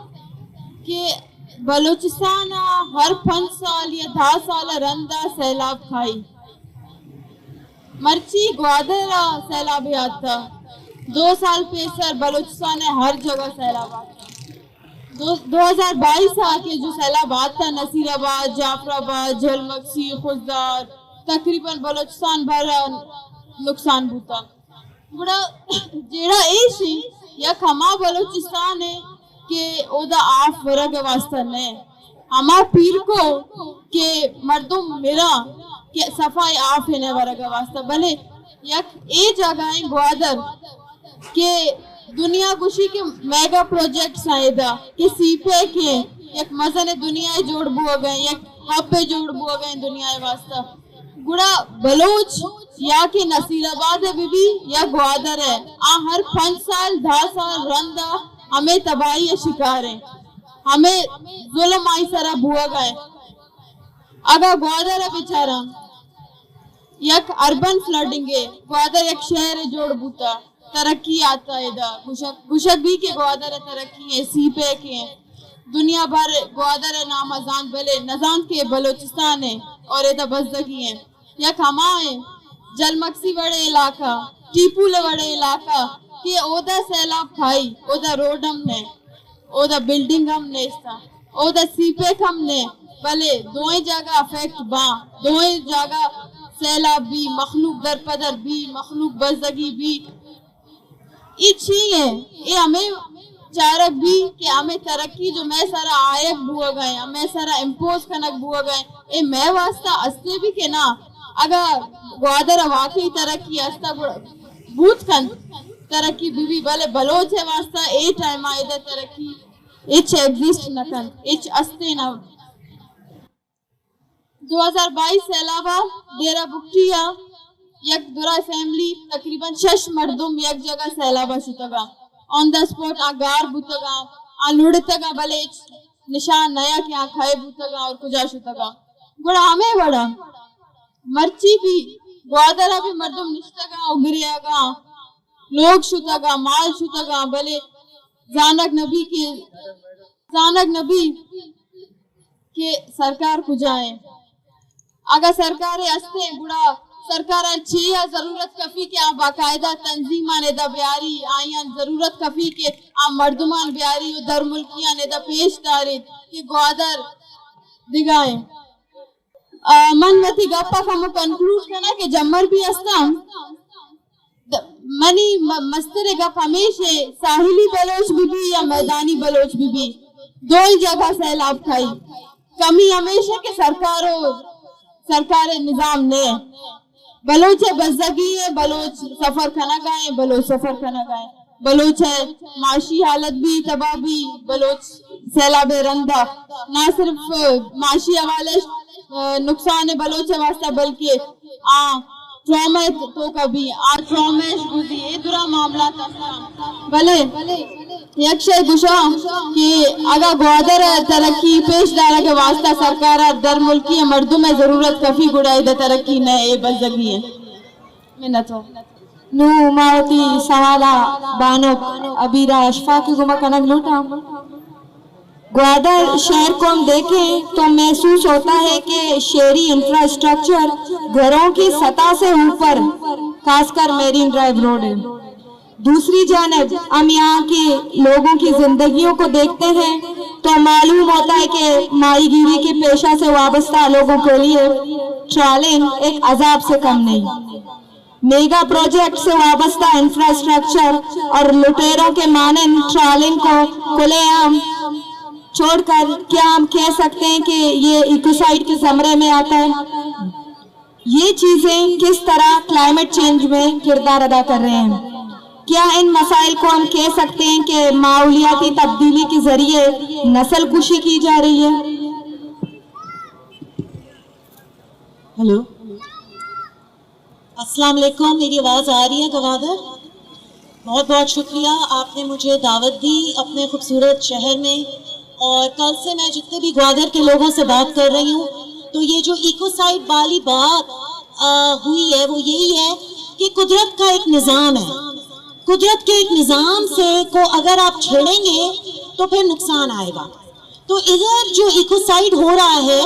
کہ بلوچستان ء ہر پنچ سال یا دہ سال ء رند ء سیلاب کائی۔ مرچی گوادر ء سیلاب آتہ، دو سال پیسر بلوچستان ء ہر جگہ سیلاب آتہ۔ دو، دو ہزار بائیس ء کہ جو سیلاب آتہ، نصیر آباد، جعفر آباد، جھل مگسی، خضدار، تقریباً بلوچستان بھر ء نقصان بوتہ۔ گڑا جیڑہ ایش انت، یک ہما بلوچستان ء کہ اودا آف ورگ ء واسطہ نہ، ہما پیرکو کہ مردم مرا کہ صفائی آف ء نہ ورگ ء واسطہ، بلے یک اے جاگہ ہیں گوادر کہ دنیا گوشی کہ میگا پروجیکٹس ہیں ادا کہ سی پیک ہیں، یک مزن دنیا جوڑ بوگ ہیں، یک ہب جوڑ بوگ ہیں دنیا واسطہ۔ گڑا بلوچ یا کہ نصیر آباد ء بہ بی یا گوادر ء، آ ہر پنچ سال، دہ سال رند ء ہمے تباہی ء شکار ہیں، ہمے ظلم آئی سرا بوگ ء۔ اگاں گوادر ء بچاراں، یک اربن فلڈنگ ء، گوادر یک شہر ء جوڑ بوتا۔ ترقی آتا ادا۔ گوشگ، گوشگ بی کہ گوادر ء ترقی ء سی پیک ء دنیا بھر گوادر ء نام ء زانت، بلے نہ زانت کہ بلوچستان ء اور ادا بزگی ء۔ یک ہما ء جلمکسی وڑے علاقہ، ٹیپول وڑے علاقہ کہ اودا سیلاب کھائی، اودا روڈ ہم نہ، اودا بلڈنگ ہم نیست، اودا سی پیک ہم نہ، بلے دوئیں جاگہ افیکٹ باں، دوئیں جاگہ سیلاب بی، مخلوق درپدر بی، مخلوق بزگی بی۔ اے چی ایں؟ اے ہمے چارگ بی کہ ہمے ترقی جو مئے سرا آیگ بوگ ء، مئے سرا امپوز کنگ بوگ ء، اے مئے واسطہ استے بی کہ نا؟ اگاں گوادر ء واقعی ترقی استا گڑا بوت کنت، ترقی بی بی، بلے بلوچ ء واسطہ اے ٹائم ء ادا ترقی ہچ ایگزسٹ نہ کنت، ہچ استے نہ۔ دو ہزار بائیس سیلاب ء ڈیرہ بگٹی ء یک درائے فیملی تقریباً شش مردم یک جگہ سیلاب ء شتگ ء، آن دا اسپاٹ آ گار بوتگ ء، آ لڑتگ ء، بلے ہچ نشان نیا کہ آ کھئے بوتگ ء اور کجا شتگ ء۔ گڑا ہمے وڑ ء مرچی بھی گوادر ء بھی مردم نشتگ ء اور گریگ ء، لوگ شتگ ء، مال شتگ ء، بلے زانگ نبی کہ، زانگ نبی کہ سرکار کجا ایں۔ اگاں سرکارے است ایں، گڑا سرکار ء چے ء ضرورت کفی کہ آ باقاعدہ تنظیمان ادا بیاری، آیاں ضرورت کفی کہ آ مردمان بیاری و درملکیان ادا پیش داریت کہ گوادر دگہ ایں۔ آ، من وتی گپ ء کمو کنکلوڈ کناں کہ جمر بھی استاں۔ د-، منی م-، مستر گپ ہمیش ہے، ساحلی بلوچ بی بی یا میدانی بلوچ بی بی، دوئی جگہ سیلاب کھائی۔ کمی ہمیش ہے کہ سرکار و سرکار نظام نے۔ بلوچ بزگی ہے، بلوچ سفر کنگا ہے، بلوچ سفر کنگا ہے۔ بلوچ ءِ معاشی حالت بھی تباہ بھی، بلوچ سیلاب ءِ رند ءَ نہ صرف معاشی حوالہ ءَ نقصان ءِ بلوچ ءِ واستہ، بلکہ آ ٹراما ءِ توکا بھی، آ ٹراما ءَ گوزی، اے درا معاملات است۔ بلے یک شے گوشاں کہ اگاں گوادر ءِ ترقی پیش دارگ ءِ واستہ سرکار ءَ درملکی ءِ مردم ءِ ضرورت کفی، گڑا ادا ترقی نہ، اے بزگی ءِ۔ منت وار۔ نوں ما وتی سوال ءَ بانک عبیرہ اشفاق ءِ گوما کنگ لوٹاں۔ گوادر شہر کو ہم دیکھیں تو محسوس ہوتا ہے کہ شہری انفراسٹرکچر گھروں کی سطح سے اوپر، خاص کر میرین ڈرائیو روڈ ہے۔ دوسری جانب ہم یہاں کے لوگوں کی زندگیوں کو دیکھتے ہیں تو معلوم ہوتا ہے کہ ماہی گیری کے پیشہ سے وابستہ لوگوں کے لیے ٹرالنگ ایک عذاب سے کم نہیں۔ میگا پروجیکٹ سے وابستہ انفراسٹرکچر اور لٹیروں کے مانند ٹرالنگ کو کھلے عام چھوڑ کر کیا ہم کہہ سکتے ہیں کہ یہ ایکوسائیڈ کے زمرے میں آتا ہے؟ یہ چیزیں کس طرح کلائمیٹ چینج میں کردار ادا کر رہے ہیں؟ کیا ان مسائل کو ہم کہہ سکتے ہیں کہ ماحولیاتی تبدیلی کے ذریعے نسل کشی کی جا رہی ہے؟ ہیلو۔ السلام علیکم، میری آواز آ رہی ہے گوادر؟ بہت بہت شکریہ، آپ نے مجھے دعوت دی اپنے خوبصورت شہر میں، اور کل سے میں جتنے بھی گوادر کے لوگوں سے بات کر رہی ہوں تو یہ جو ایکوسائیڈ والی بات، آ، ہوئی ہے، وہ یہی ہے کہ قدرت کا ایک نظام ہے، قدرت کے ایک نظام سے کو اگر آپ چھیڑیں گے تو پھر نقصان آئے گا۔ تو ادھر جو ایکوسائیڈ ہو رہا ہے،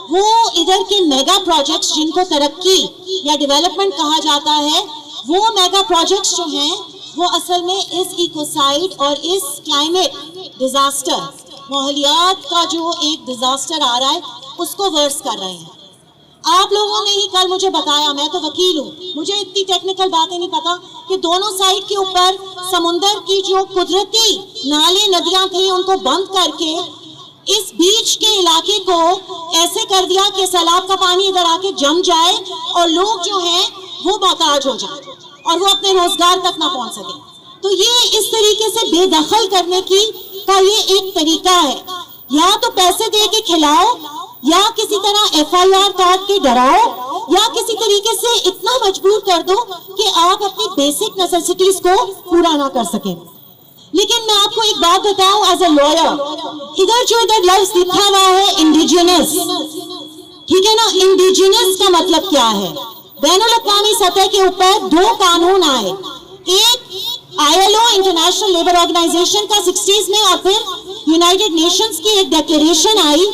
وہ ادھر کے میگا پروجیکٹس، جن کو ترقی یا ڈیولپمنٹ کہا جاتا ہے، وہ میگا پروجیکٹس جو ہیں، وہ اصل میں اس ایکوسائیڈ اور اس کلائمیٹ ڈیزاسٹر، ماحولیات کا جو ایک ڈیزاسٹر آ رہا ہے، اس کو ورس کر رہے ہیں۔ آپ لوگوں نے ہی کل مجھے بتایا، میں تو وکیل ہوں، مجھے اتنی ٹیکنیکل باتیں نہیں پتا کہ دونوں سائیڈ کے اوپر سمندر کی جو قدرتی نالے ندیاں تھیں، ان کو بند کر کے اس بیچ کے علاقے کو ایسے کر دیا کہ سیلاب کا پانی ادھر آ کے جم جائے اور لوگ جو ہیں وہ محتاج ہو جائیں اور وہ اپنے روزگار تک نہ پہنچ سکیں۔ تو یہ اس طریقے سے بے دخل کرنے کی، کا یہ ایک طریقہ ہے۔ یا تو پیسے دے کے کھلاؤ، یا کسی طرح ایف آئی آر کاٹ کے ڈراؤ، یا کسی طریقے سے اتنا مجبور کر دو کہ آپ اپنی بیسک نیسیسٹیز کو پورا نہ کر سکیں۔ لیکن میں آپ کو ایک بات بتاؤں، ایز اے لائر، ادھر جو ادھر لفظ لکھا ہوا ہے انڈیجنس، ٹھیک ہے نا، انڈیجنس کا مطلب کیا ہے؟ بین الاقوامی سطح کے اوپر دو قانون آئے، ایک I L O, international labour organisation کا سکسٹیز میں، اور پھر یونائیٹڈ نیشنز کی ایک ڈکلریشن آئی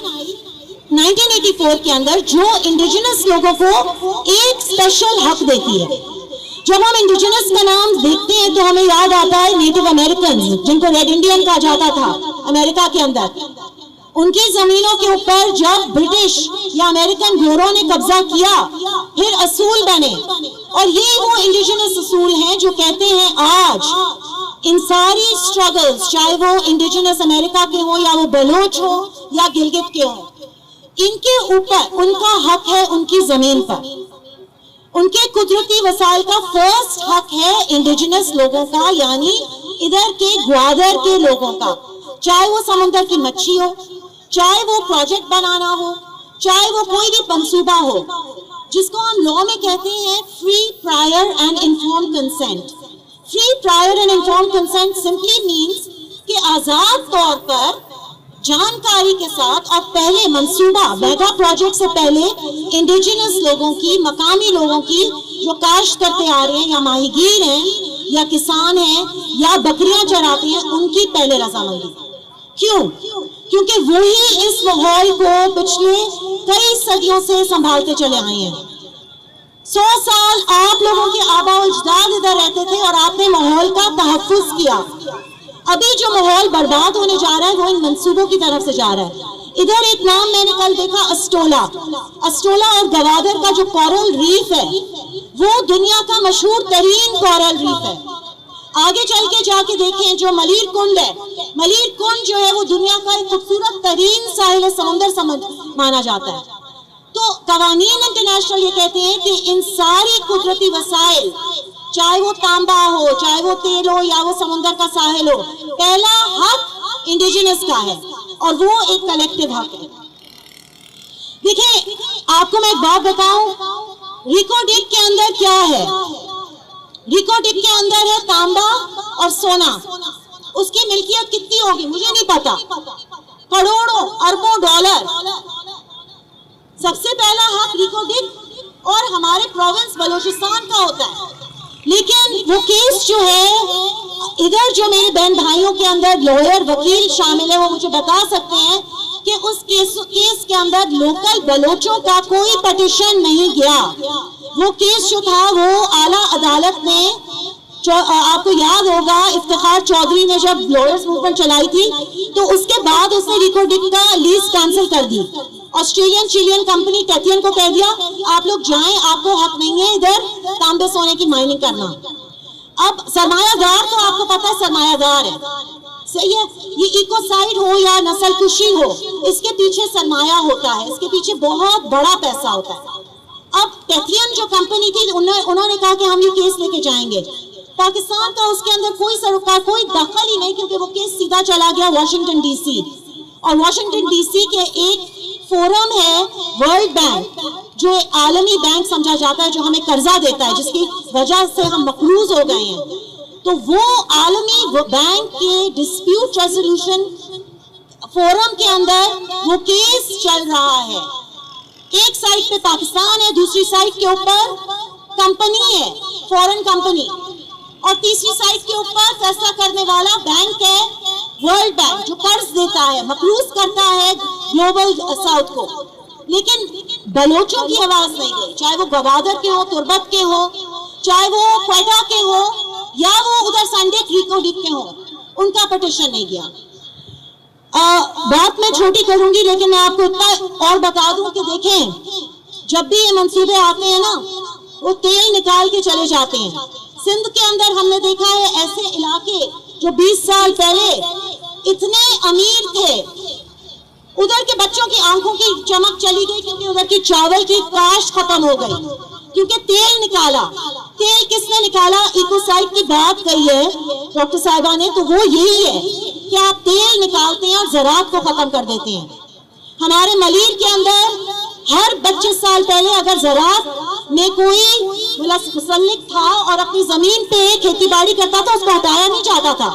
نائنٹین ایٹی فور کے اندر، جو انڈیجنس لوگوں کو ایک اسپیشل حق دیتی ہے۔ جب ہم انڈیجنس کا نام دیکھتے ہیں تو ہمیں یاد آتا ہے نیٹو امریکنز، جن کو ریڈ انڈین کہا جاتا تھا امریکہ کے اندر۔ ان کی زمینوں کے اوپر جب برٹش یا امریکن بیورو نے قبضہ کیا، پھر اصول بنے، اور یہ وہ انڈیجنس اصول ہیں جو کہتے ہیں آج ان ساری اسٹرگلز، چاہے وہ انڈیجنس امریکہ کے ہوں یا وہ بلوچ ہوں یا گلگت کے ہوں، ان کے اوپر ان کا حق ہے ان کی زمین پر۔ ان کے قدرتی وسائل کا فرسٹ حق ہے انڈیجنس لوگوں کا، یعنی ادھر کے گوادر کے لوگوں کا، چاہے وہ سمندر کی مچھی ہو، چاہے وہ پروجیکٹ بنانا ہو، چاہے وہ کوئی بھی منصوبہ ہو، جس کو ہم لا میں کہتے ہیں free, prior and inform consent. Free, prior and inform consent simply means کہ آزاد طور پر جانکاری کے ساتھ اور پہلے منصوبہ، میگا پروجیکٹ سے پہلے انڈیجنس لوگوں کی، مقامی لوگوں کی، جو کاشت کرتے آ رہے ہیں یا ماہی گیر ہیں یا کسان ہیں یا بکریاں چراتے ہیں، ان کی پہلے رضامندی۔ کیوں؟ کیونکہ وہی اس ماحول کو پچھلے کئی صدیوں سے سنبھالتے چلے آئے ہیں۔ سو سال آپ لوگوں کے آباء و اجداد ادھر رہتے تھے اور آپ نے ماحول کا تحفظ کیا۔ ابھی جو ماحول برباد ہونے جا رہا ہے، وہ ان منصوبوں کی طرف سے جا رہا ہے۔ ادھر ایک نام میں نے کل دیکھا، اسٹولا۔ اسٹولا اور گوادر کا جو کورل ریف ہے، وہ دنیا کا مشہور ترین کورل ریف ہے۔ آگے چل کے جا کے دیکھیں، جو ملیر کنڈ ہے، ملیر کنڈ جو ہے، وہ دنیا کا ایک خوبصورت ترین ساحل سمندر سمجھ، مانا جاتا ہے۔ تو قوانین انٹرنیشنل یہ کہتے ہیں کہ ان ساری قدرتی وسائل چاہے وہ تانبا ہو, چاہے وہ تیل ہو یا وہ سمندر کا ساحل ہو, پہلا حق انڈیجنس کا ہے اور وہ ایک کلیکٹیو حق ہے. دیکھیں, آپ کو میں ایک بات بتاؤں, ریکو ڈک کے اندر کیا ہے؟ ریکو ڈک کے اندر ہے تانبا اور سونا. اس کی ملکیت کتنی ہوگی مجھے نہیں پتا, کروڑوں اربوں ڈالر. سب سے پہلا حق ریکو ڈک اور ہمارے پروونس بلوچستان کا ہوتا ہے. لیکن وہ کیس جو ہے, ادھر جو میرے بہن بھائیوں کے اندر لائر وکیل شامل ہے, وہ مجھے بتا سکتے ہیں کہ اس کیس کیس کے اندر لوکل بلوچوں کا کوئی پٹیشن نہیں گیا. وہ کیس جو تھا, وہ اعلیٰ عدالت نے, آپ کو یاد ہوگا, افتخار چودھری نے جب لائرز موومنٹ چلائی تھی, تو اس کے بعد اس نے ریکو ڈک کا لیز کینسل کر دی. آسٹریلین چیلین کمپنی ٹیتھین کو کہہ دیا, آپ لوگ جائیں, آپ کو حق نہیں ہے ادھر تانبے سونے کی مائننگ کرنا. اب سرمایہ دار تو آپ کو پتا ہے سرمایہ دار ہے, صحیح ہے؟ یہ ایکوسائیڈ ہو یا نسل کشی ہو, اس کے پیچھے سرمایہ ہوتا ہے, اس کے پیچھے بہت بڑا پیسہ ہوتا ہے. اب ٹیتھین جو کمپنی تھی, انہوں نے کہا کہ ہم یہ کیس لے کے جائیں گے. پاکستان کا اس کے اندر کوئی سروکار, کوئی دخل ہی نہیں, کیونکہ وہ کیس سیدھا چلا گیا واشنگٹن ڈی سی. اور واشنگٹن ڈی سی کے ایک فورم ہے ورلڈ بینک, جو عالمی بینک سمجھا جاتا ہے, جو ہمیں قرضہ دیتا ہے, جس کی وجہ سے ہم مقروض ہو گئے ہیں. تو وہ عالمی بینک کے ڈسپیوٹ ریزولوشن فورم کے اندر وہ کیس چل رہا ہے. ایک سائیڈ پہ پاکستان ہے, دوسری سائیڈ کے اوپر کمپنی ہے, فارن کمپنی, اور تیسری سائیڈ کے اوپر فیصلہ کرنے والا بینک ہے, ورلڈ بینک, جو قرض دیتا ہے, مقروض کرتا ہے گلوبل ساؤتھ کو. لیکن بلوچوں کی آواز نہیں گئی, چاہے وہ گوادر کے ہوں, تربت کے ہوں, چاہے وہ کوئٹہ کے ہوں, یا وہ ادھر سنڈے ریکو ڈک کے ہوں, ان کا پٹیشن نہیں گیا. بات میں چھوٹی کروں گی, لیکن میں آپ کو اتنا اور بتا دوں کہ دیکھیں, جب بھی یہ منصوبے آتے ہیں نا, وہ تیل نکال کے چلے جاتے ہیں. سندھ کے اندر ہم نے دیکھا ہے ایسے علاقے جو بیس سال پہلے اتنے امیر تھے, ادھر کے بچوں کی آنکھوں کی چمک چلی گئی, کیونکہ ادھر کی چاول کی کاشت ختم ہو گئی, کیونکہ تیل نکالا. تیل کس نے نکالا؟ ایکوسائیڈ کی بات کہی ہے ڈاکٹر صاحبہ نے, تو وہ یہی ہے کہ آپ تیل نکالتے ہیں اور زراعت کو ختم کر دیتے ہیں. ہمارے ملیر کے اندر ہر پچیس سال پہلے اگر زراعت میں کوئی ملس-، مسلک تھا اور اپنی زمین پہ کھیتی باڑی کرتا تھا, اس کو ہٹایا نہیں جاتا تھا.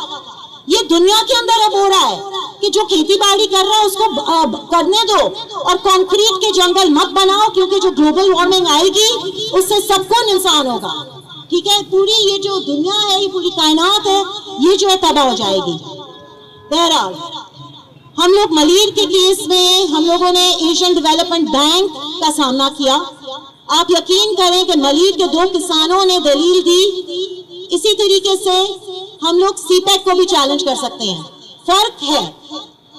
یہ دنیا کے اندر اب ہو رہا ہے کہ جو کھیتی باڑی کر رہا ہے, اس کو، آ، کرنے دو, اور کنکریٹ کے جنگل مت بناؤ, کیونکہ جو گلوبل وارمنگ آئے گی, اس سے سب کو نقصان ہوگا. ٹھیک ہے, پوری یہ جو دنیا ہے, یہ پوری کائنات ہے, یہ جو ہے تباہ ہو جائے گی. بہرحال, ہم لوگ ملیر کے کیس میں ہم لوگوں نے ایشین ڈیولپمنٹ بینک کا سامنا کیا. آپ یقین کریں کہ ملیر کے دو کسانوں نے دلیل دی. اسی طریقے سے ہم لوگ سی پیک کو بھی چیلنج کر سکتے ہیں. فرق ہے،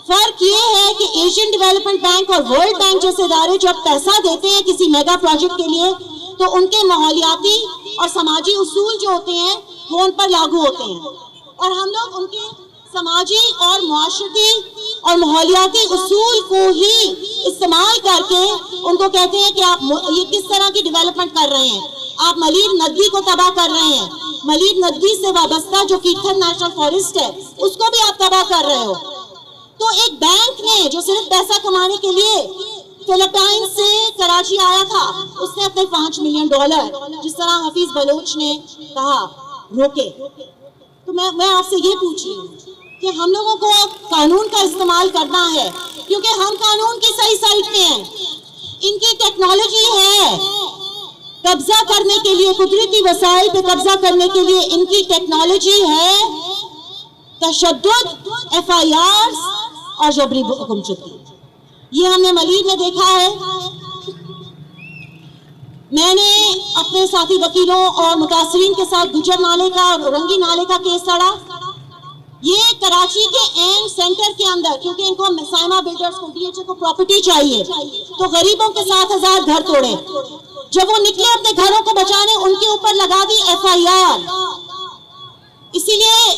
فرق یہ ہے کہ ایشین ڈیولپمنٹ بینک اور ورلڈ بینک جیسے ادارے جب پیسہ دیتے ہیں کسی میگا پروجیکٹ کے لیے، تو ان کے ماحولیاتی اور سماجی اصول جو ہوتے ہیں، وہ ان پر لاگو ہوتے ہیں، اور ہم لوگ ان کے سماجی اور معاشرتی اور ماحولیاتی اصول کو ہی استعمال کر کے ان کو کہتے ہیں کہ آپ م-، یہ کس طرح کی ڈیولپمنٹ کر رہے ہیں، آپ ملیر ندی کو تباہ کر رہے ہیں، ملیر ندی سے وابستہ جو کیٹھن نیشنل فاریسٹ ہے، اس کو بھی آپ تباہ کر رہے ہو. تو ایک بینک نے جو صرف پیسہ کمانے کے لیے فلپائن سے کراچی آیا تھا، اس نے اپنے پانچ ملین ڈالر، جس طرح حفیظ بلوچ نے کہا، روکے. تو میں، میں آپ سے یہ پوچھ رہی ہوں کہ ہم لوگوں کو قانون کا استعمال کرنا ہے، کیونکہ ہم قانون کی صحیح سائڈ پہ ہیں. ان کی ٹیکنالوجی ہے قبضہ کرنے کے لیے، قدرتی وسائل پہ قبضہ کرنے کے لیے ان کی ٹیکنالوجی ہے تشدد، ایف آئی آرز اور جبری گمشدگی. یہ ہم نے ملیر میں دیکھا ہے. میں نے اپنے ساتھی وکیلوں اور متاثرین کے ساتھ گجر نالے کا اور اورنگی نالے کا کیس لڑا. یہ کراچی کے عین سینٹر کے اندر، کیونکہ ان کو مسائمہ بلڈرز کو، ڈی ایچ اے کو پراپرٹی چاہیے، تو غریبوں کے سات ہزار گھر توڑے. جب وہ نکلے اپنے گھروں کو بچانے، ان کے اوپر لگا دی ایف آئی آر. اسی لیے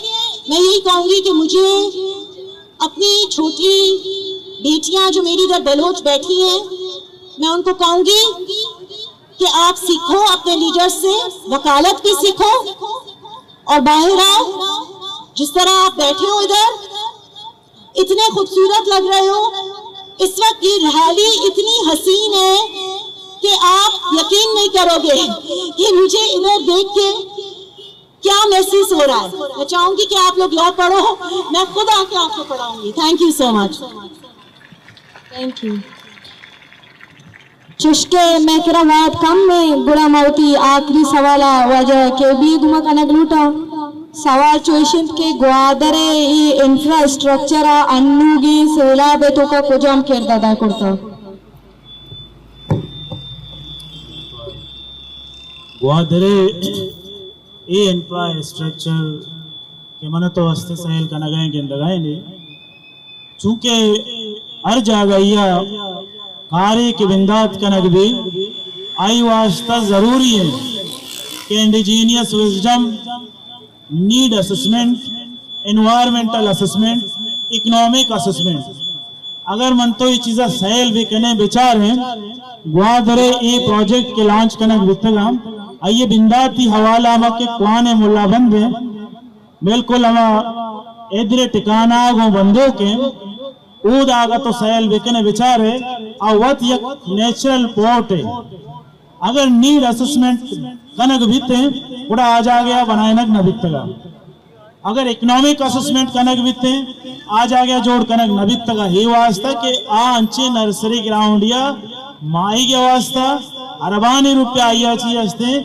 میں یہی کہوں گی کہ مجھے اپنی چھوٹی بیٹیاں جو میری ادھر بلوچ بیٹھی ہیں، میں ان کو کہوں گی کہ آپ سیکھو اپنے لیڈر سے، وکالت بھی سیکھو اور باہر آؤ۔ جس طرح آپ بیٹھے ہو ادھر، اتنے خوبصورت لگ رہے ہو۔ اس وقت یہ ریلی اتنی حسین ہے کہ آپ یقین نہیں کرو گے کہ مجھے ادھر دیکھ کے کیا محسوس ہو رہا ہے۔ میں چاہوں گی کہ آپ لوگ یہاں پڑھو، میں خود آ کے آپ کو پڑھاؤں گی۔ Thank you so much. Thank you. چشکہ مئے کرا وھد کم ایں، گڑا ما وتی آخری سوال ءَ واجہ کے بی ءِ گوما کنگ لوٹاں۔ سوال چو ایش اِنت کہ گوادر ءِ اے انفراسٹرکچر ءَ انوگیں سیلاب ءِ توکا کجام کرد ادا کرتگ؟ گوادر ءِ اے انفراسٹرکچر کہ من تو است سیل کنگ ءَ گندگ ءَ ایں، چونکہ ہر جاگہ ءَ کارے کہ بندات کنگ بی، آئی واسطہ ضروری ایں کہ انڈیجینئس wisdom, need assessment, environmental assessment, economic assessment, اگر من تو اے چیزا سیل بکنیں، بچاریں، گوادر ءِ اے پروجیکٹ کہ لانچ کنگ بیتگاں، آئی ءِ بنداتی حوالہ ہما کہ کوان ءِ ملا بند ایں، بالکل ہما ادرے ٹکانہ گوں بندوک ایں، اودا اگاں تو سیل بکنے بچارے، آ وت یک نیچرل پورٹ ایں۔ اگر نیڈ اسسمنٹ کنگ بیتیں، گڑا آ جاگہ ءَ بنائینگ نہ بیتگا۔ اگر اکنامک اسسمنٹ کنگ بیتیں، آ جاگہ جوڑ کنگ نہ بیتگا۔ اے واسطہ کہ آ انچیں نرسری گراؤنڈ یا ماہیگ ءِ واسطہ اربانی روپیہ آئی ءَ چی ہستیں،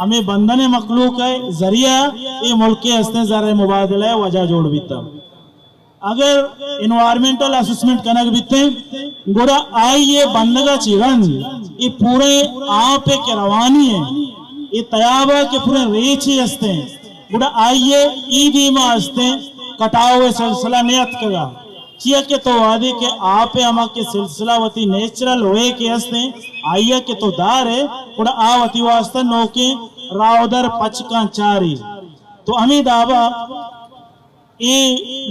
ہمے بندن مخلوق ءِ ذریعہ اے ملک ءِ ہستیں زر ءِ مبادلہ ءِ وجہ جوڑ بیتا۔ اگر انوائرمنٹل اسسمنٹ کنگ بیتیں، گڑا آئی ءِ بندگ ءَ چہ رند اے پوریں آپ ءِ کہ روانی ایں، اے تیاب ءِ کہ پوریں ریچے ہستیں، گڑا آئی ءِ اے دیما ہستیں کٹاؤ ءِ سلسلہ نیاتکگا۔ چیا کہ تو وہدے کہ آپ ءِ ہما کہ سلسلہ وتی نیچرل وے کہ ہستیں، آئی ءَ کہ تو دارے، گڑا آ وتی واسطہ نوکیں راہدر پچ کاں چاری۔ تو ہمے دابا اے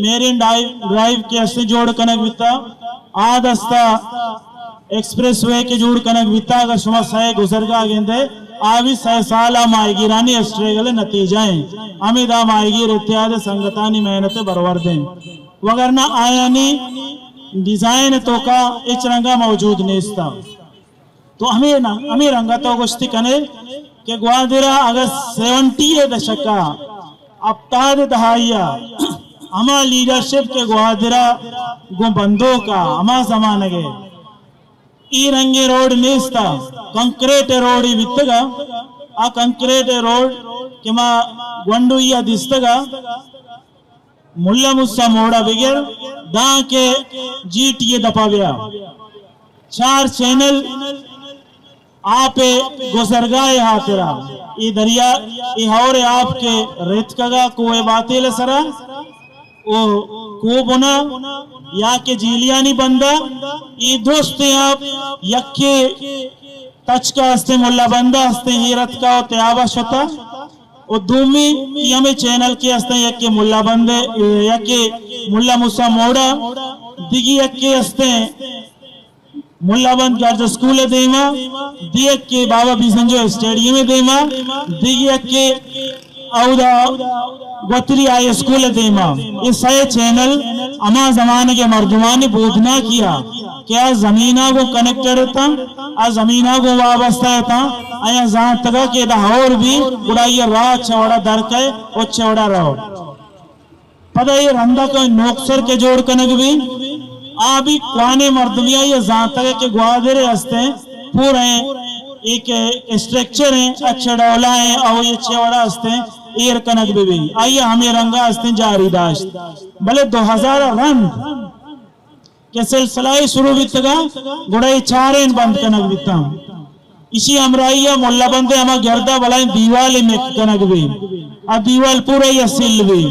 میرین ڈرائیو، ڈرائیو کہ ہستیں جوڑ کنگ بیتا، آ دستا ایکسپریس وے کہ جوڑ کنگ بیتا، اگر شما سئے گزرگا گندے، آ بھی سئے سال آ ماہیگیرانی اسٹرگل نتیجہ ایں۔ ہمے دا ماہیگیر اتحاد سنگتانی محنت برورد ایں، وگرنہ آیانی ڈیزائن توکا ہچ رنگا موجود نیستا۔ تو ہمے نا، ہمے رنگا تو گوشتی کنے کہ گوادرا اگر سیونٹی ءِ دشکا، ہپتاد ءِ دہائی ءَ ہما لیڈرشپ کہ گوادرا گوں بندوکا ہما زمانگ ءَ اے رنگیں روڈ نیستا، کنکریٹ ءِ روڈ ہی بیتگا۔ آ کنکریٹ ءِ روڈ کہ ما گونڈوئی ءَ دیستگا، ملا موسی موڑا بگر داں کہ جی ٹی ءِ دپا بیا، چار چینل آپ ءِ گزرگاہ ءِ ہاترا، اے دریا، اے ہور ءِ آپ کہ رتکگا کوہ باتیل ءِ سرا، او کوہ بنا یا کہ جیلیانی بندا، اے درستیں آپ یکے تچکا ہستیں، ملا بندا ہستیں، ایر اتکا و تیابا شتا۔ و دومی ای ہمے چینل کہ ہستیں، یکے ملا بندے، یکے ملا موسی موڑا، دگی یکے ہستیں ملا بند گرلز اسکول ءِ دیما، دگہ یکے بابا بیسنجو اسٹیڈیم ءِ دیما، دگہ یکے اودا گوتری ہائی اسکول ءِ دیما۔ اے سئے چینل ہما زمانگ ءِ مردمانی بودناکی ءَ کہ آ زمینا گوں کنیکٹڈ اتاں، آ زمینا گوں وابستہ اتاں، آیاں زانتگا کہ ادا ہور بی، گڑا آئی ءَ راہ چہ وڑا در کئے و چہ وڑا رو۔ پدا اے رندا کہ نوکسر کہ جوڑ کنگ بی، آ بی کوانیں مردمی آئی ءَ زانتگ کہ گوادر ءِ ہستیں پوریں اے کہ اسٹرکچر ایں، اچھے ڈولا ایں، او اے چے وڑا ہستیں، ایر کنگ بہ بی۔ آئی ءَ ہمے رنگا ہستیں جاری داشت۔ بلے دو ہزار ءَ رند کہ سلسلہ ءَ شروع بیتگا، گڑا اے چارین بند کنگ بیتاں۔ ایشی ہمراہی ءَ ملا بند ءِ ہما گردا بلائیں دیوالے مک کنگ بی۔ آ دیوال پورا یا سیل بی۔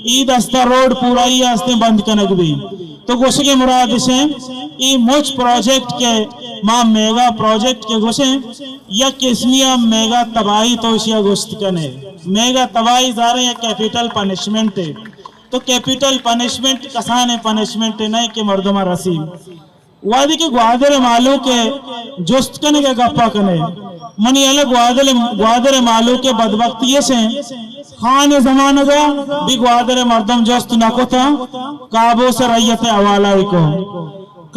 ای دستا روڈ پورا یا ہستیں بند کنگ بی۔ تو گوشگ ءِ مراد اش ایں، ای مچ پروجیکٹ کہ ما میگا پروجیکٹ کہ گوشیں، یک قسمی ءَ میگا تباہی تو اشی ءَ گوشت کنے۔ میگا تباہی زاریں یک کیپیٹل پنشمنٹ اے۔ تو کیپیٹل پنشمنٹ کسانیں پنشمنٹ نہ کہ مردم ءَ رسی۔ وہدے کہ گوادر ءِ مہلوک ءِ جست کنگ ءِ گپ ءَ کن ئے، منی ہیال ءَ گوادر، گوادر ءِ مہلوک ءِ بدبختی ایش اِنت، خان ءِ زمانگ ءَ بھی گوادر ءِ مردم جست نہ کت اَنت، قابوس ءِ رعیت ءِ حوالہ ءَ کت۔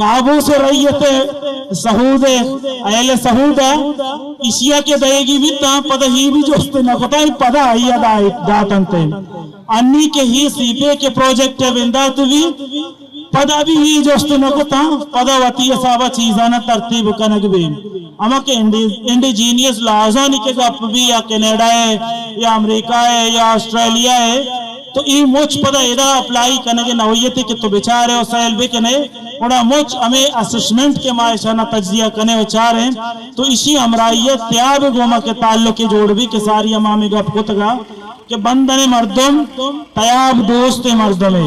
قابوس ءِ رعیت ءِ سہود ءِ، اہل سہود ءَ ایشی ءَ کہ دئیگی بیت اَنت، پدا ہی بھی جست نہ کت اَنت، پدا آئی ءَ دات، دات اَنت۔ انی کہ ہی سی پیک ءِ پروجیکٹ ءِ بندات بیت، پدا بھی ہی جست نہ کت اَنت، پدا وتی حساب ءَ چیزاں ترتیب کنگ بیت۔ ہما کہ انڈی-، انڈیجینئس لازانی کہ گپ بیت یا کینیڈا ءِ یا امریکہ ءِ یا آسٹریلیا ءِ، تو اے مچ پدا ادا اپلائی کنگ ءِ نوعیت ءَ کہ تو بچار ئے ءُ سیل بکن ئے، گڑا مچ ہمے اسسمنٹ کہ ما ایشاں تجزیہ کن ایں ءُ چار ایں، تو ایشی ہمراہی ءَ تیاب ءِ گوما کہ تعلق جوڑ بیت کہ ساری ہما ہمے گپ کتگ اَنت کہ بندن ءِ مردم تیاب دوست ءِ مردمے،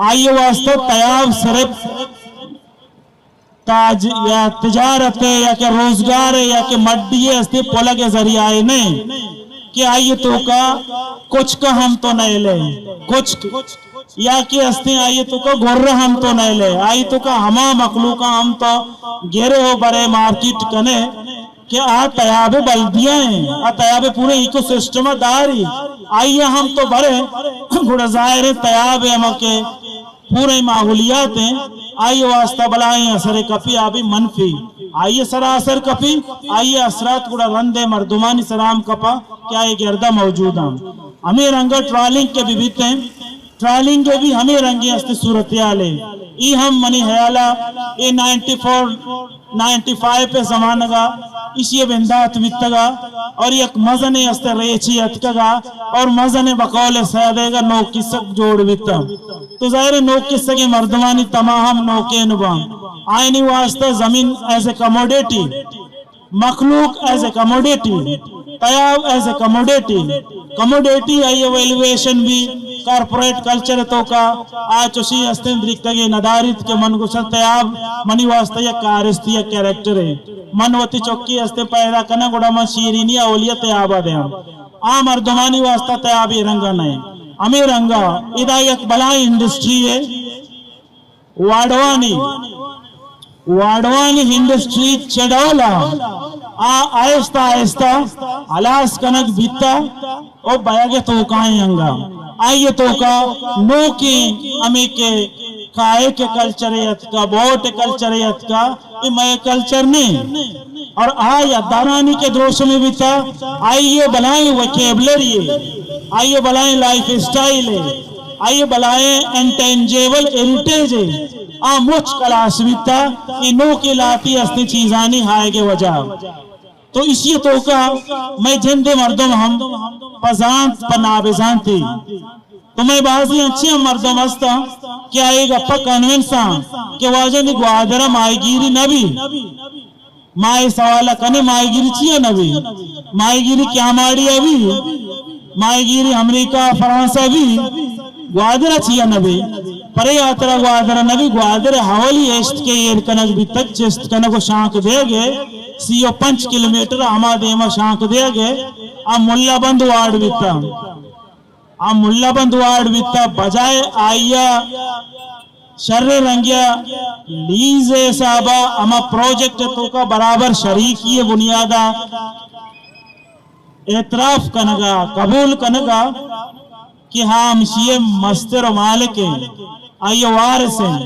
آئی ءِ واستہ تیاب صرف تاج یا تجارت ءِ یا کہ روزگار ءِ یا کہ مڈی ءِ است ءِ پلگ ءِ ذریعہ ءَ نہ اِنت کہ آئی ءِ توکا کچک ءَ ہم تو نئیل ئے، کچک یا کہ است اِنت آئی ءِ توکا گرہ ءَ ہم تو نئیل ئے، آئی ءِ توکا ہما مخلوق ءَ ہم تو گرے ءُ برے مارکیٹ کن ئے کہ آ تیاب ءِ بلدیہ اِنت، آ تیاب ءِ پورے ایکو سسٹم ءَ داری، آئی ءَ ہم تو برے، گڑا ظاہر اِنت تیاب ءِ ہما کہ پوریں ماحولیات اِنت، آئی ءِ واستہ بلاہیں اثرے کپی، آ بھی منفی۔ آئی ءِ سرا اثر کپی، آئی ءِ اثرات گڑا رند ءِ مردمانی سرا ہم کپاں کہ آئی ءِ گرد ءَ موجود اَنت۔ ہمے رنگ ءَ ٹرالنگ کہ بہ بیت اِنت، ٹرالنگ ءِ بھی ہمے رنگیں است صورتحال اِنت۔ اے ہم منی ہیال ءَ اے نائنٹی فور نائنٹی فائیو ءِ زمانگ ءَ ایشی ءِ بندات بیتگ ءَ اور یک مزنیں است ریچے اتکگ ءَ اور مزنیں بقول سیادگ ءَ نوک کسگ جوڑ بیتگ۔ تو ظاہر اِنت نوک کسگیں مردمانی تما ہم نوکین باں۔ آیانی واستہ زمین ایز اے کموڈیٹی، مخلوق ایز اے کموڈیٹی، تیاب ایز اے کموڈیٹی، کموڈیٹی آئی ءِ ویلیویشن بھی کارپوریٹ کلچر ءِ توکا آ چوشیں استیں دریکگے نداریت کہ من گوشاں تیاب منی واستہ یک کارستی ءِ کریکٹرے۔ من وتی چکے استیں پیدا کناں گڑا من شیرینی اولی ءَ تیاب ءَ دیاں۔ آ مردمانی واستہ تیاب اے رنگ ءَ نہ اِنت۔ ہمے رنگ ءَ ادا یک بلاہیں انڈسٹری اے۔ واڈوانی، واڈوانی انڈسٹری چہ ڈول ءَ آ آہستہ آہستہ ہلاس کنگ بیتہ ءُ بئیگ ءِ توکا ایں انگا۔ آئی ءِ توکا نوکیں ہمے کہ کائک ءِ کلچرے اتکا، بوٹ ءِ کلچرے اتکا، اے مئے کلچر نہ اِنت۔ اور آ یدارانی کہ دروشمے بیتہ، آئی ءِ بلاہیں ووکیبلری اے، آئی ءِ بلاہیں لائف اسٹائل اے، آئی ءِ بلاہیں انٹینجیبل ہیریٹیج اے، آ مچ کلاس بیتہ، اے نوکیں لہتے استیں چیزانی آیگ ءِ وجہ۔ تو ایشی ءِ توکا مئے جند ءِ مردم ہم پہ زانت، پہ نابزانتی تو مئے بازیں انچیں ہم مردم ہست اَنت کہ آ اے گپ ءَ کنونس اَنت کہ واجہ نی گوادر ءَ ماہیگیری نہ بیت۔ ما اے سوال ءَ کنیں ماہیگیری چیا نہ بیت؟ ماہیگیری کیاماڑی ءَ بیت؟ ماہیگیری امریکہ ءُ فرانس ءَ بیت؟ گوادر ءَ چیا نہ بیت؟ پرے ہاترا گوادر ءَ نہ بیت؟ گوادر ءِ اولی ہشت کہ ایر کنگ بیتگ، چست کنگ ءُ شانک دیگ ءِ، سی ءُ پنچ کلومیٹر ہما دیم ءَ شانک دیگ ءِ، آ ملا بند وارڈ بیتگ۔ آ ملا بند وارڈ بیتہ، بجائے آئی ءَ شریں رنگے ءَ لیز ءِ حساب ءَ ہما پروجیکٹ ءِ توکا برابر شریکی ءِ بنیاد ءَ اعتراف کنگ ءَ، قبول کنگ ءَ کہ ہاں ہمشی ءِ مستر ءُ مالک اِنت۔ آئی ءِ وارث اِنت،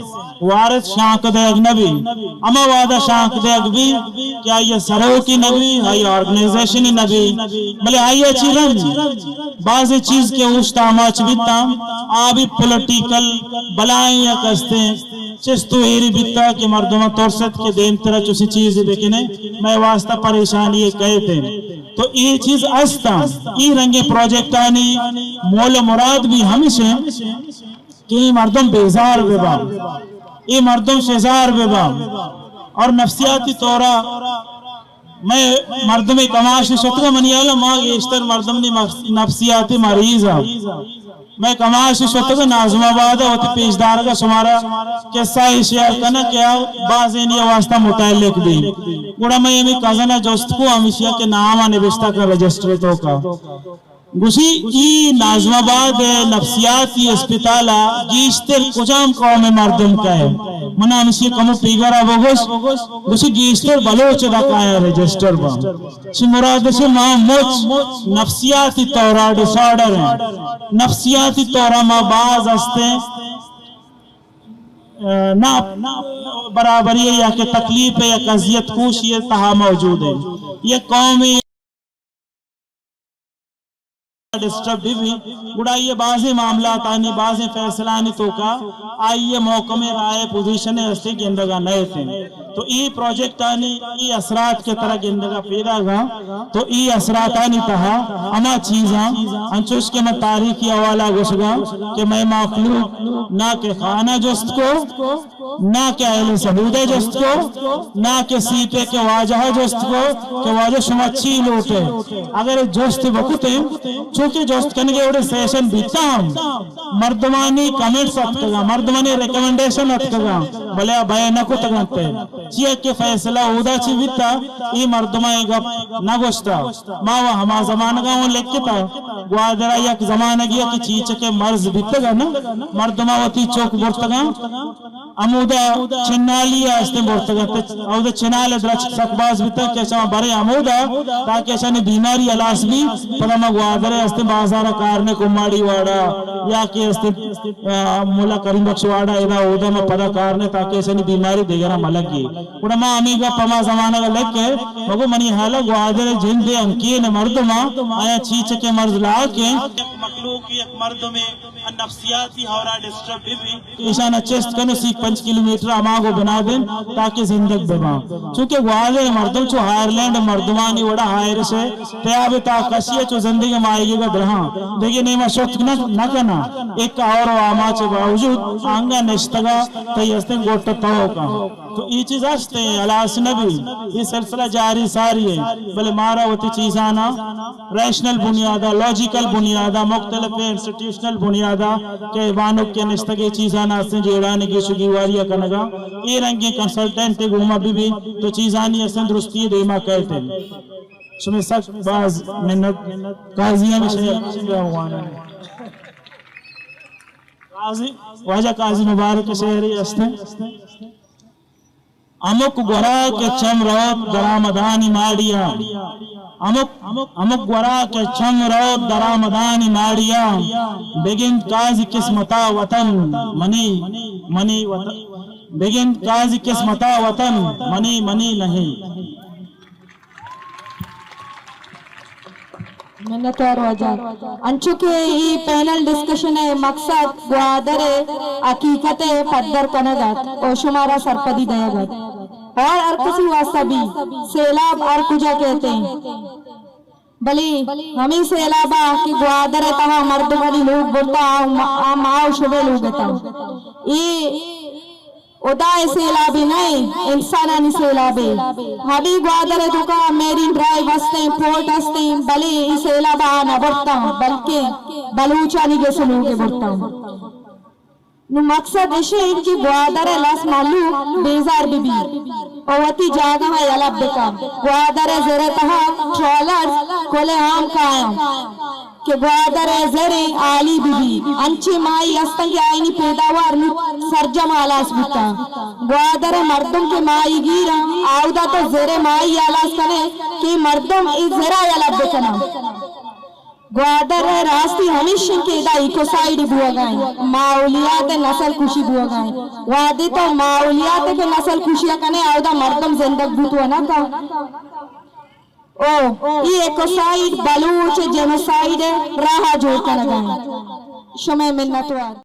وارث شانک دئیگ نہ بیت۔ ہما وہد ءَ شانک دئیگ بیت کہ آئی ءِ سروکی نہ بیت، آئی ءِ آرگنائزیشن نہ بیت، بلے آئی ءَ چہ رند بازیں چیز کہ اوشت آماچ بیت اَنت، آ بھی پولیٹیکل بلاہیں یک استیں چست ءُ ایری بیتگ کہ مردماں ترس اَت کہ دیمترا چوشیں چیزے بکنیں، مئے واستہ پریشانی کئیت اِنت۔ تو اے چیز است اَنت، اے رنگیں پروجیکٹانی مول ءُ مراد بھی ہمیش اِنت کہ اے مردم بیزار بہ باں، اے مردم شزار بہ باں اور نفسیاتی طور ءَ مئے مردمے کماش شتگ، منی ہیال ءَ ما گیشتر مردم نی مف-، نفسیاتی مریض ءَ۔ مئے کماش شتگ ناظم آباد ءَ وتی پیشدارگ ءَ شمارا قصہ ءَ شیئر کناں کہ آ بازینی ءِ واستہ متعلق بی۔ گڑا مئے ہمے کزن ءَ جست کو ہمیشی ءَ کہ نام ءَ نبشتہ کن رجسٹر ءِ توکا۔ گوشی، ای ناظم آباد ءِ نفسیاتی اسپتال ءَ گیشتر کجام قوم ءِ مردم کئے؟ من ہمشی کمو پیگرا بگوش، گوشی گیشتر بلوچ ادا کایاں رجسٹر باں۔ چی مراد چی؟ ما مچ نفسیاتی طورا ڈس آرڈر ہیں، نفسیاتی طورا ما باز ہستیں، نا برابری یا کہ تکلیف یا کہ اذیت کوشی تہا موجود ہیں۔ یہ قوم ڈسٹرب بہ بی، گڑا یہ بازیں معاملاتانی، بازیں فیصلہانی توکا آئی ءِ محکمیں رائے پوزیشن ءِ ہستے گندگا نہ اتیں۔ تو ای پروجیکٹانی ای اثرات کہ ترا گندگا پیداگاں، تو ای اثراتانی تہا ہما چیزاں، انچوش کہ من تاریخی حوالہ گوشگاں کہ مئے مخلوق نہ کہ خانہ جست کو، نہ کہ اہل سہودہ جست کو، نہ کہ سی پیک ءِ واجہ جست کو کہ واجہ شما چی لوٹے۔ اگر جست بکتیں، چونکہ جست کنگے وڑے سیشن بیتا ہم، مردمانی کمنٹس اتکگاں، مردمانی ریکمنڈیشن اتکگاں، بلے آ بئے نہ کتگنت۔ چیا کہ فیصلہ اودا چی بیتا، ای مردماں ای گپ نہ گوشتا۔ ما و ہما زمانگا اوں لکھتا، گوادرا یک زمانگی کہ چیچکے مرض بیتگا نا، مردماں وتی چک برتگاں، ہمودا چنالی ءَ استیں برتگ ات، اودا چنال ءِ درچک سک باز بیتگ کہ چما برے ہمودا تاکہ اشانی بیماری ہلاس بی، پدا ما گوادر ءَ استیں بازار ءَ کارنے کماڑی واڑا یا کہ استیں، آ، ملا کریم بخش واڑا ادا اودا ما پدا کارنے تاکہ اشانی بیماری دگراں ملگی۔ گڑا ما ہمے گپ ہما زمانگ ءَ لکھ ءَ، مگو منی ہیال ءَ گوادر ءِ جند ءِ ہنکین مردماں آیاں چیچکے مرض لاک ایں۔ مخلوق یک مردمے نفسیاتی ہورا ڈسٹرب بہ بی۔ ایشانا چست کن و سی پنچ کلومیٹر ہماگو بنا دن تاکہ زندگ بہ باں۔ چونکہ گوادر مردم چو آئرلینڈ مردمانی وڑا آئرش ہے، تیاب تا کشی ہے، چو زندگی ماہیگی کا درہاں۔ دیگہ نیما شتک نہ، نہ کنا۔ ایک اور و آماچ باوجود آنگا نشتگا تئی ہستیں گوٹ تو کا۔ تو ای چیز ہستیں، ہلاس نہ بی۔ ای سلسلہ جاری ساری ہے۔ بلے مارا وتی چیزانا ریشنل بنیادا، لاجیکل بنیادا، مختلف انسٹیٹیوشنل بنیادا کہ بانک کے نشتگے چیزانا ہستیں جیڑانی گیش و گیواریا کنگا، اے رنگیں کنسلٹنٹ گوما بہ بی تو چیزانی ہستیں درستی دیما کئیت۔ شمے سک باز منت۔ قاضی ہمیں شہر قاضی، واجہ قاضی مبارک شہری ہستیں۔ ہمک گورا کہ چم روت درآمدانی ماڑیا۔ ہمک، ہمک گورا کہ چم روت درآمدانی ماڑیا۔ بگند قاضی قسمتا وطن منی، منی وطن۔ بگند قاضی قسمتا وطن منی، منی نہیں۔ منتوار واجہ۔ انچو کہ ای پینل ڈسکشن ءِ مقصد گوادر ءِ حقیقت ءِ پدر کنگ ات و شمارا سرپدی دئیگ ات۔ اور ہر کسی واسطہ بھی سیلاب ہر کجا کئیت، بلے ہمے سیلابا کہ گوادر ءِ تہا مردمانی لوگ برتا، آ ما، آ ما و شمے لوگ اتاں۔ اے ہدا ءِ سیلابے نہ ایں، انسانانی سیلابے۔ ہمے گوادر ءِ توکا میرین ڈرائیو ہستیں، پورٹ ہستیں، بلے اے سیلاب ءَ آ نہ برتاں، بلکیں بلوچانی گس ءُ لوگ ءَ برتاں۔ نوں مقصد اش انت کہ گوادر ءِ لس مھلوک بیزار بہ بیت ءُ وتی جاگہ ءَ یلہ بہ کنت۔ گوادر ءِ زر ءِ تہا ٹرالرز کل عام کایاں۔ کہ گوادر ءِ زر ءِ حالی بہ بیت۔ انچیں ماہی ہستاں کہ آیانی پیداوار نوں سرجم ہلاس بوتگ۔ گوادر ءِ مردم کہ ماہی گیر انت، آودا تو زر ءِ ماہی ہلاس کن ئے کہ مردم اے زر ءَ یلہ بہ کناں۔ گوادر ءِ راستی ہمیش انت کہ ادا ایکوسائیڈ بوگ ءَ انت، ماحولیات ءِ نسل کشی بوگ ءَ انت۔ وہدے تو ماحولیات ءِ کہ نسل کشی ءَ کن ئے، آودا مردم زندگ بوت ءُ نہ کنت۔ او، ای ایکوسائیڈ بلوچ جینوسائیڈ ءِ راہ ءَ جوڑ کنگ ءَ انت۔ شمئے منتوار۔